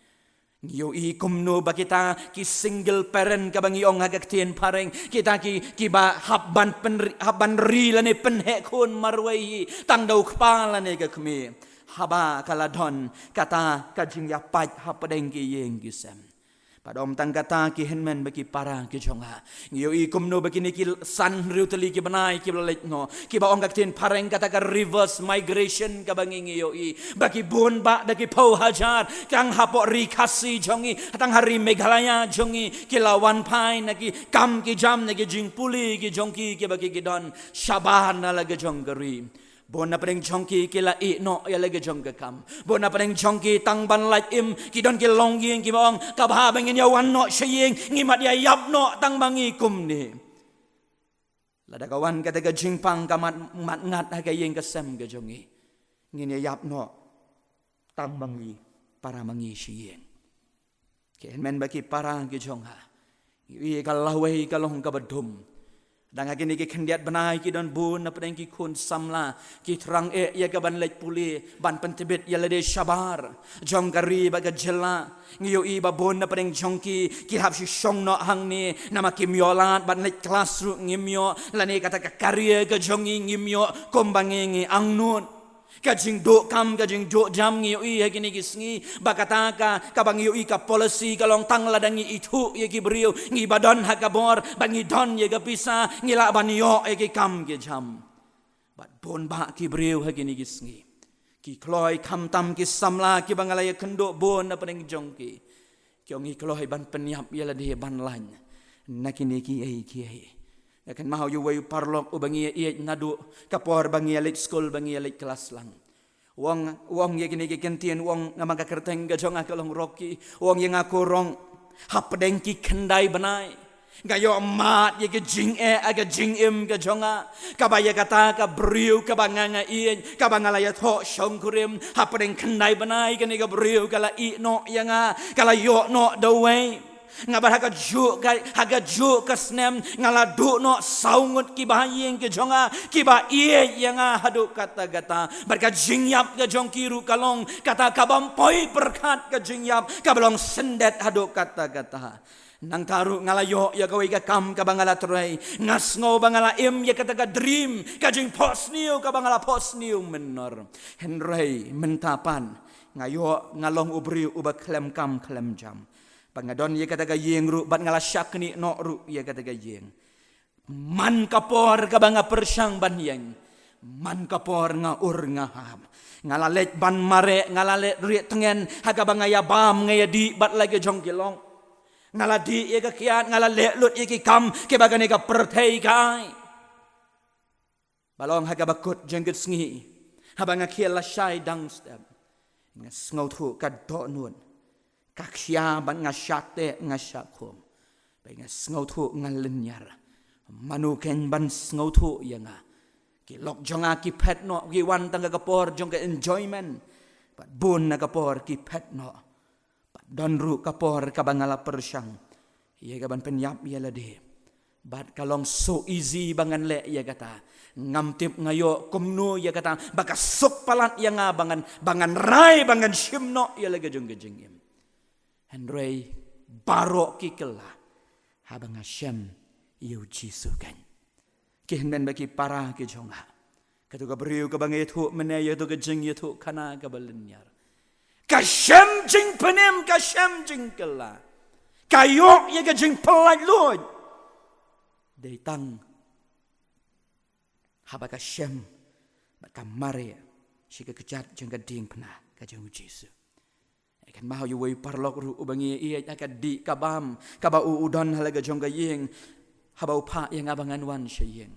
Ngi ïohi kumno ba kita ki single parent kaba ngi ong ha ka ktien phareng, kita ki, kiba hap ban pynri, hap ban ri lane pynheh khun marwei hi tang da u kpa lane ka kmie. Haba ka la don kata ka jingïapait hapdeng ki ïing ki sem. Bad ym tang kata, ki hynmen bad ki para ki jong nga, ngi ïohi kumno ba kine ki san hynriew tylli ki bnai kiba la leit noh, kiba ong ka ktien phareng kata ka reverse migration kaba ngi, ngi ïohi ba ki bun bah da ki phew hajar, tang hapoh ri Khasi jong ngi, tang ha ri Meghalaya jong ngi, ki la wan phai na ki kam ki jam, na ki jingpule ki jong ki kiba ki, ki don shabar na la ka jong ka ri. Bun na pdeng jong ki ki la ïeh noh ïa la ka jong ka kam. Bun na pdeng jong ki tang ban lait im, ki don ki longïing kiba ong, ka bha ba ngin ïa wan noh sha ïing, ngi mat ïa ïap noh tang ba ngi kumne. Lada ka wan kata ka jingpang ka mat, mat ngat ha ka ïing ka sem ka jong ngi, ngin ïa ïap noh tang ba ngi para ma ngi sha ïing. Ki hynmen bad ki para ki jong nga, ngi ïohi ka lawei ka long kaba dum. Dang ha kine ki khyndiat bnai ki don bun na pdeng ki khun samla ki thrang eh ïa ka ban leit pule, ban pyntbit ïa lade shabar jong ka ri bad ka jylla. Ngi ïohi ba bun na pdeng jong ki, ki hap shu shong noh hangne namar kim ïoh lad ban leit klas ruh ngim ïoh, lane kata ka career ka jong ngi ngim ïoh kumba ngi, ngi angnud. Ka jingduh kam, ka jingduh jam ngi ïohi ha kine ki sngi, ba kata ka, kaba ngi ïohi ka policy ka long tang lada ngi ithuh ïa ki briew, ngi ba don ha ka bor, ba ngi don ïa ka pisa, ngi lah ban ïoh ïa ki kam ki jam. Bad bun bah ki briew ha kine ki sngi, ki kloi khamtam ki samla kiba nga la ïakynduh bun na pdeng jong ki, ki ong ngi kloi ban pynïap ïa lade ban lait na kine kiei kiei. Nga kynmaw ïa uwei u paralok uba ngi ïeit naduh ka por ba ngi ïa leit skul, ba ngi ïa leit klas lang. U ong, u ong ïa kine ki kyntien, u ong, namar ka kyrteng ka jong nga ka long Rocky. U ong ïa nga, ko Rong, hapdeng ki khyndai bnai nga ïoh mad ïa ka jingeh ha ka jingim ka jong nga, kaba ïa kata ka briew kaba nga, nga ïeit, kaba nga la ïathoh shongkurim, hapdeng khyndai bnai kane ka briew ka la ïeh noh ïa nga, ka la ïoh noh da uwei. Nga bad ha kajuh ka, ha kajuh ka snem nga la duh noh saw ngut ki bahaïing ki jong nga kiba ïeit ïa nga haduh katta katta. Bad ka jingïap ka jong ki ruh ka long kata, kabym poi pyrkhat ka jingïap kaba long syndet haduh katta katta. Nangta ruh nga la ïoh ïa kawei ka kam kaba nga la trei. Nga sngew ba nga la im ïa kata ka dream, ka jingphohsniew kaba nga la phohsniew mynnor. Hynrei mynta pat nga ïoh nga long u briew uba khlem kam khlem jam. Ba nga don ïa kata ka ïing ruh bad nga la shaknieh noh ruh ïa kata ka ïing. Man ka por kaba nga pyrshang ban ïeng, man ka por nga ur nga ham. Nga la leit ban mareh, nga la leit rieh tngen ha kaba nga ïa bam, nga ïa dih bad la ki jong ki lok. Nga la dih ïa ka kiad, nga la leh lut ïa ki kam kiba kane ka pyrthei ka ai. Ba long ha kaba kut jong ka sngi, Haba nga khie lashai dang step, nga sngewthuh ka dohnud, ka khia bad nga shah teh nga shah khum. Bad nga sngewthuh nga lynñiar. Mano keiñ ban sngewthuh ïa nga? Ki lok jong nga ki phet noh, ki wan tang ha ka por jong ka enjoyment. Bad bun na ka por ki phet noh. Bad don ruh ka por kaba nga la pyrshang ïa ka ban pynïap ïa lade. Bad ka long so easy ba ngan leh ïa kata. Ngam tip nga ïoh kumno ïa kata ba ka suk palat ïa nga ba ngan, ba ngan rai, ba ngan shim noh ïa la ka jong ka jingim. Hynrei baroh ki kylla haba nga shem ïa u Jisu keiñ. Ki hynmen bad ki para ki jong nga, kato ka briew kaba nga ïathuh mynne ïa kato ka jingïathuhkhana kaba lynñiar, ka shem jingpynim, ka shem jingkylla, ka ïoh ïa ka jingpyllait luid. Dei tang haba ka shem bad ka mareh sha ka kjat jong ka diengphna ka jong u Jisu. Kynmaw ïa uwei u paralok ruh uba ngi ïeit ha ka dih ka bam kaba u u don ha la ka jong ka ïing. Haba u phah ïa nga ba ngan wan sha ïing,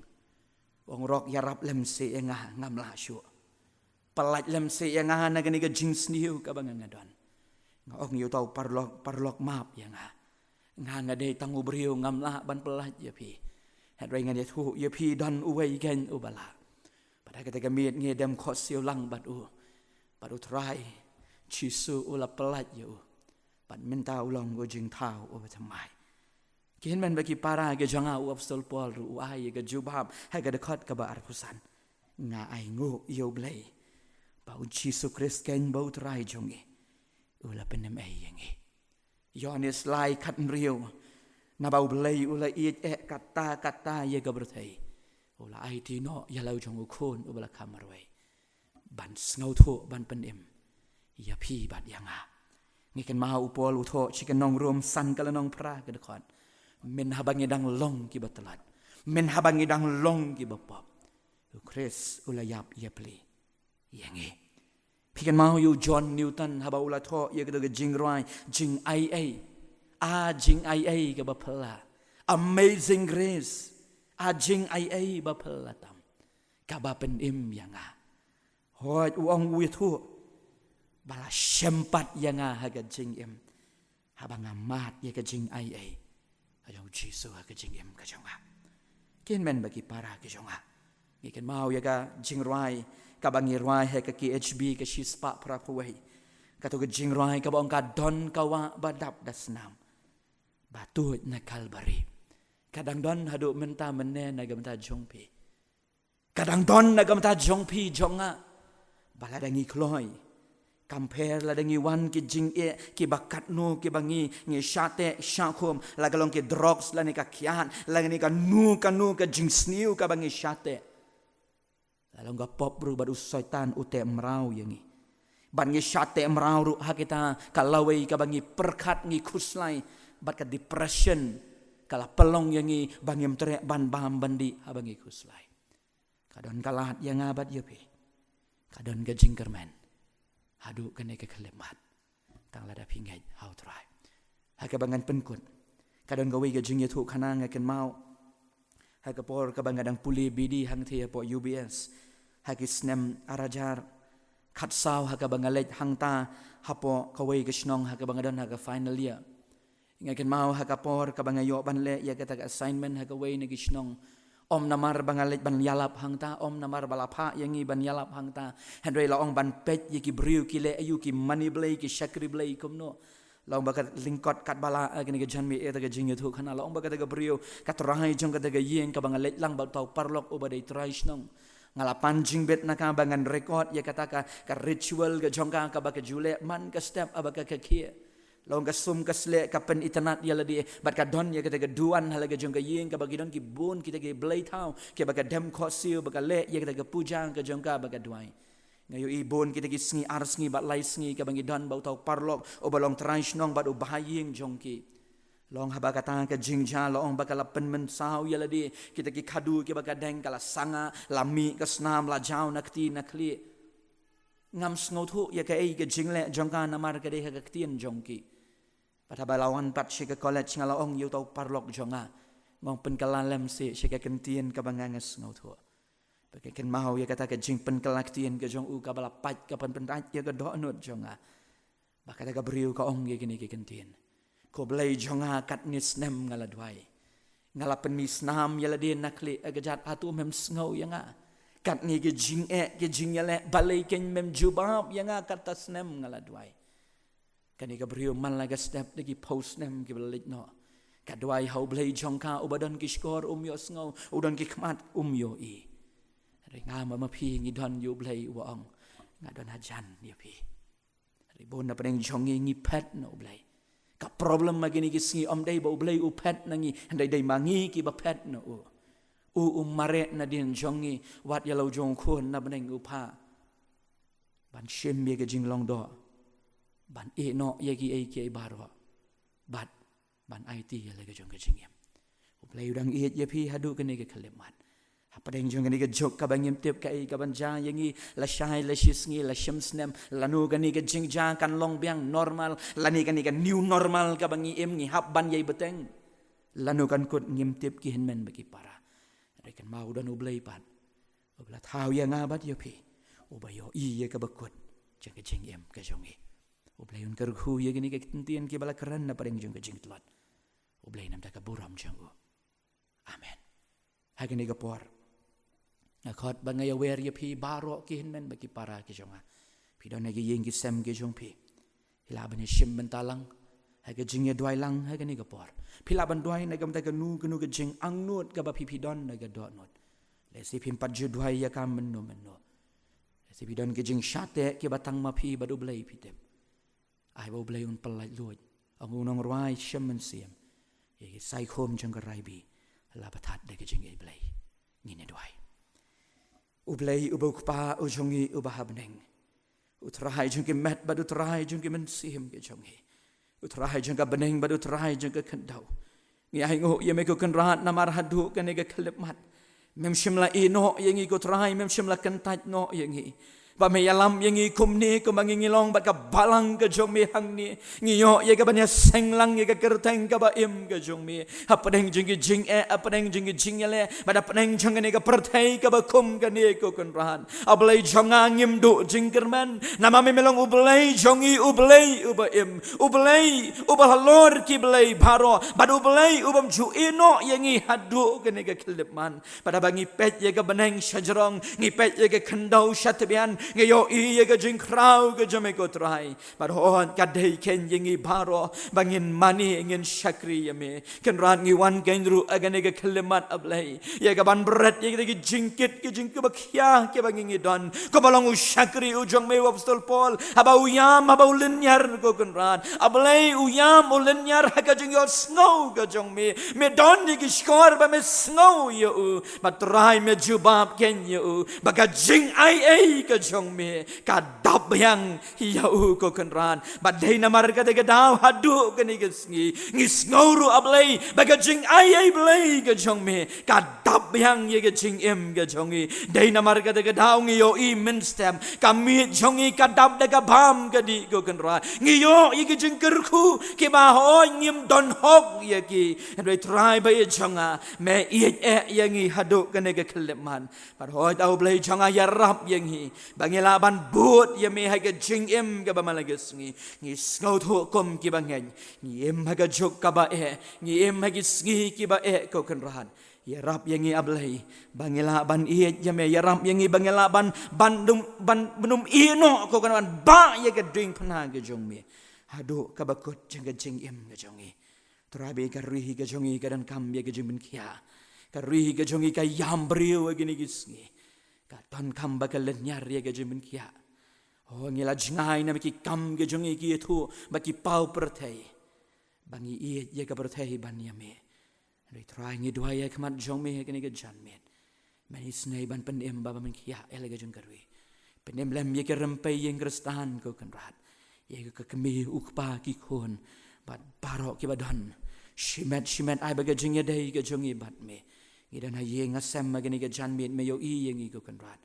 u ong, Rok, ïarap lem seh ïa nga, ngam lah shuh. Pyllait lem seh ïa nga na kane ka jingsniew kaba nga nga don. Nga ong ïa uta u paralok, Paralok, map ïa nga. Nga nga dei tang u briew, ngam lah ban pyllait ïa phi. Hynrei ngan ïathuh ïa phi, don uwei keiñ uba lah. Bad ha kata ka miet ngi dem khohsiew lang bad u. Bad u Trai Jisu u la pyllait ïa u. Bad mynta u long u jingthaw uba thymmai. Ki hynmen bad ki para ki jong nga, u Apostol Paul ruh u ai ïa ka jubab ha ka dkhot kaba arphew san: Nga ainguh ïa U Blei ba U Jisu Khrist keiñ ba U Trai jong ngi, u la pynim ei ïa ngi. Ïoannis lai khathynriew: Naba U Blei u la ïeit eh katta katta ïa ka pyrthei, u la aiti noh ïa la u jong u Khun uba la kham marwei, ban sngewthuh, ban pynim ïa phi bad ïa nga. Ngi kynmaw u Paul u thoh sha ki nong Rom san ka lynnong phra ka dkhot: Mynhaba ngi dang long kiba tlot, mynhaba ngi dang long kiba pop, U Khrist u la ïap ïapli ïa ngi. Phi kynmaw ïa u John Newton haba u la thoh ïa kato ka jingrwai Jingaiei: A jingaiei kaba phylla, Amazing Grace. A jingaiei ba phylla tam, kaba pynim ïa nga. Hooid, u ong, u ïathuh ba la shem pat ïa nga ha ka jingim haba nga mad ïa ka jingaiei ka jong U Jisu ha ka jingim ka jong nga. Ki hynmen bad ki para ki jong nga, ngi kynmaw ïa ka jingrwai kaba ngi rwai ha ka K H B ka shispah phraphew wei. Kato ka jingrwai kaba ong: Ka don ka wah ba dap da snam ba tuid na Kalbari. Ka dang don haduh mynta mynne na ka bynta jong phi. Ka dang don na ka bynta jong phi jong nga. Ba lada ngi kloi, compare lada ngi wan ki jingeh kiba katno kiba ngi, ngi shah teh shah khum, la ka long ki drugs lane ka kiad lane kano kano ka jingsniew kaba ngi shah teh, la long ka pop ruh bad u Soitan u teh mraw ïa ngi. Bad ngi shah teh mraw ruh ha kita ka lawei kaba ngi pyrkhat, ngi khuslai, bad ka depression ka la pynlong ïa ngi ba ngim treh ban bam ban dih haba ngi khuslai. Ka don ka lad ïa nga bad ïa phi. Ka don ka jingkyrmen haduh kane ka khyllipmat, tang lada phi ngeit ha U Trai. Ha kaba ngan pynkut, ka don kawei ka jingïathuhkhana nga kynmaw ha ka por kaba nga dang pule B D hangtei hapoh U B S ha ki snem ar hajar khatsaw, ha kaba nga leit hangta hapoh kawei ka shnong ha kaba nga don ha ka final year. Nga kynmaw ha ka por kaba nga ïoh ban leh ïa kata ka assignment ha kawei na ki shnong, ym namar ba nga leit ban ïalap hangta, ym namar ba la phah ïa ngi ban ïalap hangta, hynrei la ong ban peit ïa ki briew ki leh aïu, ki mane Blei, ki shakri Blei kumno. La ong ba ka lyngkot katba lah, eh, kane ka janmiet, eh, kata ka jingïathuhkhana, la ong ba kata ka briew, ka trai jong kata ka ïing kaba nga leit lang bad uta u paralok uba dei trai shnong, nga la pan jingbit na ka ba ngan record ïa kata ka, ka ritual ka jong ka kaba ka ju leh man ka step haba ka, ka khie. La ong ka sum ka sleh ka pynitynnad ïa lade bad ka don ïa kata ka duwan ha la ka jong ka ïing kaba ki don ki bun kita ki blei thaw kiba ka dem khohsiew ba ka leh ïa kata ka puja ka jong ka ba ka duwai. Nga ïohi bun kita ki sngi ar sngi bad lai sngi kaba ngi don bad uta u paralok uba long trai shnong bad u bahaïing jong ki. La ong haba kata ka jingjia, la ong ba ka la pynmynsaw ïa lade, kita ki khadu kiba ka deng ka la sangah, la mih ka snam, la jaw na kti na khlieh. Ngam sngewthuh ïa kaei ka jingleh jong ka namar ka dei ha ka ktien jong ki. Bad haba la wan pat sha ka college, nga la ong ïa uta u paralok jong nga, nga ong, pynkylla lem seh sha ka ktien kaba nga nga sngewthuh. Ba nga kynmaw ïa kata ka jingpynkylla ktien ka jong u kaba la pait, ka pynpyntait ïa ka dohnud jong nga. Ba kata ka briew ka ong ïa kine ki kyntien: Ko Blei jong nga, katne snem nga la duwai. Nga la pynmih snam ïa lade na khlieh ha kjat, hato mem sngew ïa nga? Katne ki jingeh, ki jingïaleh balei kein mem jubab ïa nga, kata snem nga la duwai. Kane ka briew man la ka step da ki phew snem kiba la leit noh, ka duwai ha U Blei jong ka, uba don ki shkor um ïohsngew, u don ki khmat um ïohi. Hynrei nga ma phi ngi don ïa U Blei uba ong, nga don hajan ïa phi. Hynrei bun na pdeng jong ngi ngi phet na U Blei. Ka problem ma kine ki sngi ym dei ba U Blei u phet na ngi, hynrei dei ma ngi kiba phet na u. U u mareh nadien jong ngi, wat ïa la u jong u khun na bneng u phah ban shim ïa ka jinglong doh, ban ïeh noh ïa kiei kiei baroh, bad ban aiti ïa la ka jong ka jingim. U Blei u dang ïeit ïa phi haduh kane ka khyllipmat. Hapdeng jong kane ka juk kaba ngim tip kaei kaban jia ïa ngi, lashai lashisngi, lashim snem, lano kane ka jingjia kan long biang normal, lane kane ka new normal kaba ngi im ngi hap ban ïai bteng, lano kan kut, ngim tip, ki hynmen bad ki para. Hynrei kynmaw u don U Blei pat uba la thaw ïa nga bad ïa phi, uba ïohi ïa kaba kut jong ka jingim ka jong ngi. U Blei un kyrkhu ïa kine ki kyntien kiba la kren na pdeng jong ka jingtlot. U Blei un ïam da ka burom jong u. Amen. Ha kane ka por, nga khot ba nga ïawer ïa phi baroh, ki hynmen bad ki para ki jong nga. Phi don ha ki ïing ki sem ki jong phi, phi lah ban ïashim bynta lang ha ka jingïaduwai lang ha kane ka por. Phi lah ban duwai na ka bynta kano kano ka jingangnud kaba phi phi don na ka dohnud. Lehse phim pat ju duwai ïa ka mynno mynno. Lehse phi don ki jingshah teh kiba tang ma phi bad U Blei, phi tip. Ai ba U Blei un pyllait luid. Ong u nongrwai, shem mynsiem ïa ki saikhum jong ka raibi, la pynthat da ka jingïeit Blei. Ngin ïaduwai. U Blei uba u Kpa u jong ngi uba ha bneng, U Trai jong ki met bad U Trai jong ki mynsiem ki jong ngi, U Trai jong ka bneng bad U Trai jong ka khyndew, ngi ainguh ïa me ko Kynrad namar haduh kane ka khyllipmat mem shym la ïeh noh ïa ngi ko Trai, mem shym la kyntait noh ïa ngi. Ba me ïalam ïa ngi kumne kumba ngi ngi long bad ka balang ka jong me hangne. Ngi ïoh ïa ka ban ïaseng lang ïa ka kyrteng kaba im ka jong me hapdeng jong ki jingeh, hapdeng jong ki jingïaleh, bad hapdeng jong kane ka pyrthei kaba kum kane ko Kynrad. A Blei jong nga, ngim duh jingkyrmen namar me me long U Blei jong ngi, U Blei uba im, U Blei uba halor ki blei baroh, bad U Blei ubym ju ïeh noh ïa ngi haduh kane ka khyllipmat. Bad haba ngi peit ïa ka bneng shajrong, ngi peit ïa ka khyndew shatbian, ngi ïohi ïa ka jingkhraw ka jong me ko Trai. Bad hooid ka dei kein ïa ngi baroh ba ngin mane, ngin shakri ïa me. Kynrad, ngi wan kein ruh ha kane ka khyllipmat, A Blei, ïa ka ban bret ïa kita ki jingkit ki jingkitkhlieh kiba ngi ngi don. Kumba long u shakri u jong me u Apostol Paul, haba u ïam, haba u lynñiar ko Kynrad, A Blei, u ïam u lynñiar ha ka jingïohsngew ka jong me. Me don ïa ki shkor ba me sngew ïa u. Bad Trai, me jubab kein ïa u ba ka jingaiei ka jong me ka dap biang ïa u ko Kynrad. Bad dei namar kata ka daw haduh kane ka sngi ngi sngew ruh, A Blei, ba ka jingaiei Blei ka jong me ka dap biang ïa ka jingim ka jong ngi. Dei namar kata ka daw ngi ïohi mynstep ka miej jong ngi ka dap da ka bam ka dih ko Kynrad. Ngi ïoh ïa ki jingkyrkhu kiba hooid ngim don hok ïa ki. Hynrei Trai ba ïeit jong nga, me ïeit eh ïa ngi haduh kane ka khyllipmat. Bad hooid A Blei jong nga, ïarap ïa ngi ba ngi lah ban bud ïa me ha ka jingim kaba man la ka sngi. Ngi sngewthuh kum kiba ngeit, ngi im ha ka juk kaba eh, ngi im ha ki sngi kiba eh ko Kynrad. Ïarap ïa ngi, A Blei, ba ngi lah ban ïeit ïa me. Ïarap ïa ngi ba ngi lah ban, ban dum, ban, ban ym ïeh noh ko Kynrad, ban bah ïa ka diengphna ka jong me haduh kaba kut jong ka jingim ka jong ngi. Trai, ba ka ri ka jong ngi ka donkam ïa ka jingpynkhiah. Ka ri ka jong ngi ka ïam briew ha kine ki sngi. Ka donkam ba ka lynñiar ïa ka jingpynkhiah. Oh, ngi la jngai na me ki kam ka jong ngi ki ïathuh bad ki paw pyrthei, ba ngi ïeit ïa ka pyrthei ban ïa me. Hynrei Trai, ngi duwai ha khmat jong me ha kane ka janmiet, men isynei ban pynim bad ban pynkhiah ïa la ka jong ka ri. Pynim lem ïa ki rympei ïing Khristan ko Kynrad, ïa ka kmie u kpa ki khun bad baroh kiba don. Shimet shimet ai ba ka jingïadei ka jong ngi bad me. Ngi don ha ïing ha sem ha kane ka janmiet, me ïohi ïa ngi ko Kynrad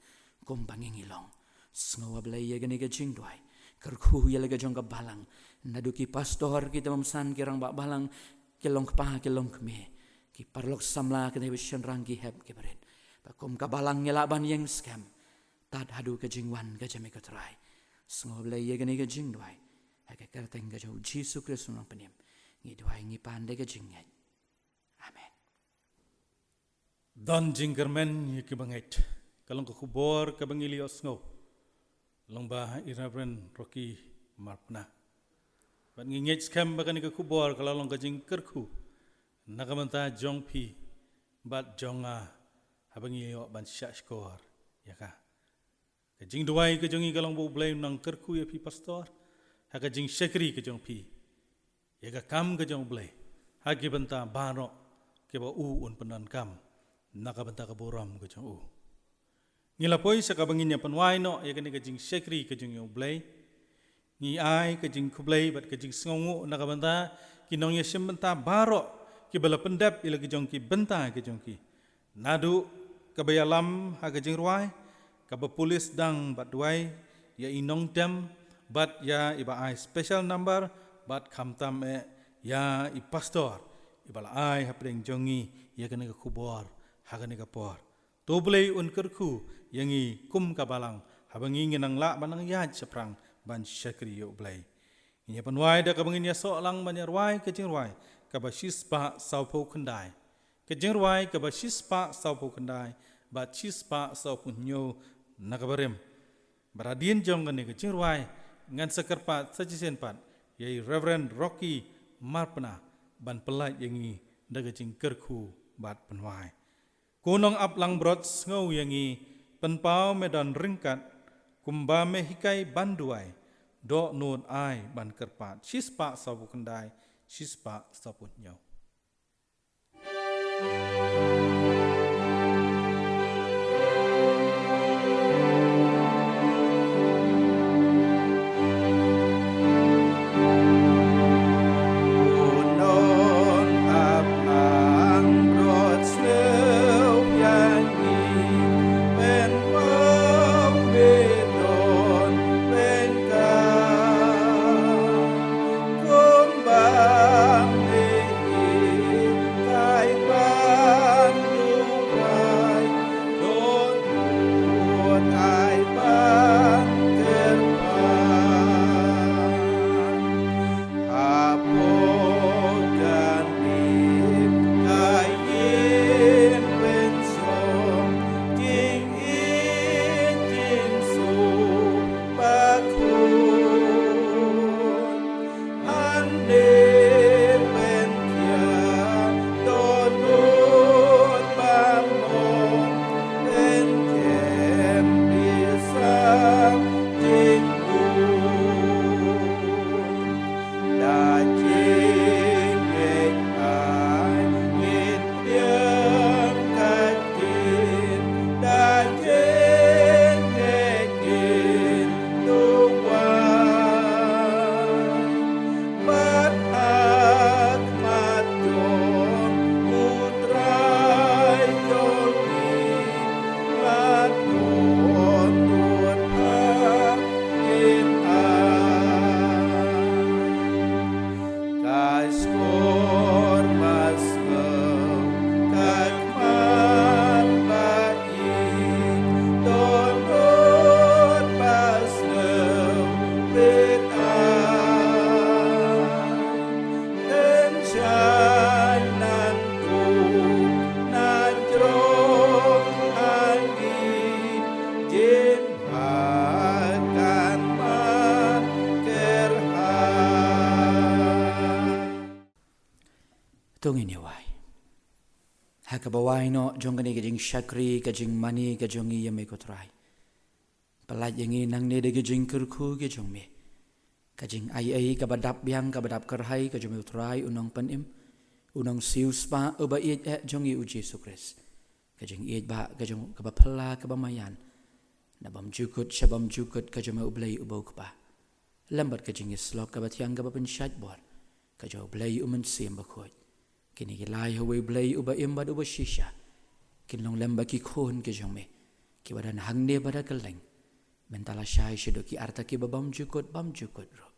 kumba ngi ngi long. Sngew, A Blei, ïa kane ka jingduwai. Kyrkhu ïa la ka jong ka balang, naduh ki pastor, ki tymmen basan, ki rangbah balang, ki longkpa ki longkmie, ki paralok samla, ki nongshynrang, ki hep ki barit. Ba kum ka balang ngi lah ban ïeng skhem tad haduh ka jingwan ka jong me ko Trai. Sngewbha ïa kane ka jingduwai ha ka kyrteng ka jong u Jisu Khrist u nongpynim ngi duwai ngi pan da ka jingngeit. Amen. Don jingkyrmen ïa ki bangeit. Ka long ka khubor kaba ngi la ïohsngew lyngba i Reverend Rocky Marpna. Bad ngi ngeit skhem ba kane ka khubor ka la long ka jingkyrkhu na ka bynta jong phi bad jong nga haba ngi ïoh ban shahshkor ïa ka. Ka jingduwai ka jong ngi ka long ba U Blei un nang kyrkhu ïa phi pastor ha ka jingshakri ka jong phi ïa ka kam ka jong U Blei ha ki bynta baroh kiba u un pyndonkam na ka bynta ka burom ka jong u. Ngi la poi sha kaba ngin ïa pynwai noh ïa kane ka jingshakri ka jong U Blei. Ngi ai ka jingkhublei bad ka jingsngewnguh na ka bynta ki nongïashim bynta baroh kiba la pyndep ïa la ki jong ki bynta ki jong ki. Naduh kaba ïalam ha ka jingrwai, kaba pulit dang bad duwai, ïa i nongtem bad ïa iba ai special number bad khamtam eh ïa i pastor iba la ai hapdeng jong ngi ïa kane ka khubor ha kane ka por. To U Blei un kyrkhu ïa ngi kum ka balang haba ngi ngi nang lah ban nang ïaid shaphrang ban shakri ïa U Blei. Ngin ïa pynwai da kaba ngin ïasoh lang ban ïa rwai ka jingrwai kaba shispah sawphew khyndai. Ka jingrwai kaba shispah sawphew khyndai bad shispah sawphew hynñiew na kaba rim. Bad hadien jong kane ka jingrwai ngan sa kyrpad sa shisien pat ïa i Reverend Rocky Marpna ban pyllait ïa ngi da ka jingkyrkhu bad pynwai. Ko Nongap Langbrot, sngew ïa ngi, pynpaw me don ryngkat, kumba me hikai ban duwai, dohnud ai ban kyrpad. Shispah sawphew khyndai, shispah sawphew hynñiew. To ngin ïa wai. Ha kaba wai noh jong kane ka jingshakri, ka jingmane ka jong ngi ïa me ko Trai, pyllait ïa ngi nangne da ki jingkyrkhu ki jong me. Ka jingaiei kaba dap biang, kaba dap kyrhai ka jong me u Trai u nongpynim, u nongsiewspah, uba ïeit eh jong ngi u Jisu Khrist. Ka jingïeit bah ka jong, kaba phylla, kaba maïan, na bymjukut sha bymjukut ka jong me u Blei uba u Kpa, lem bad ka jingïasyllok kaba thiang kaba pynshait bor ka jong u Blei u Mynsiem Bakhuid. Kine ki lai ha uwei u Blei uba im bad uba shisha kin long lem bad ki khun ki jong me kiba don hangne bad ha kylleng, mynta lashai shaduh ki arta kiba bymjukut bymjukut ruh.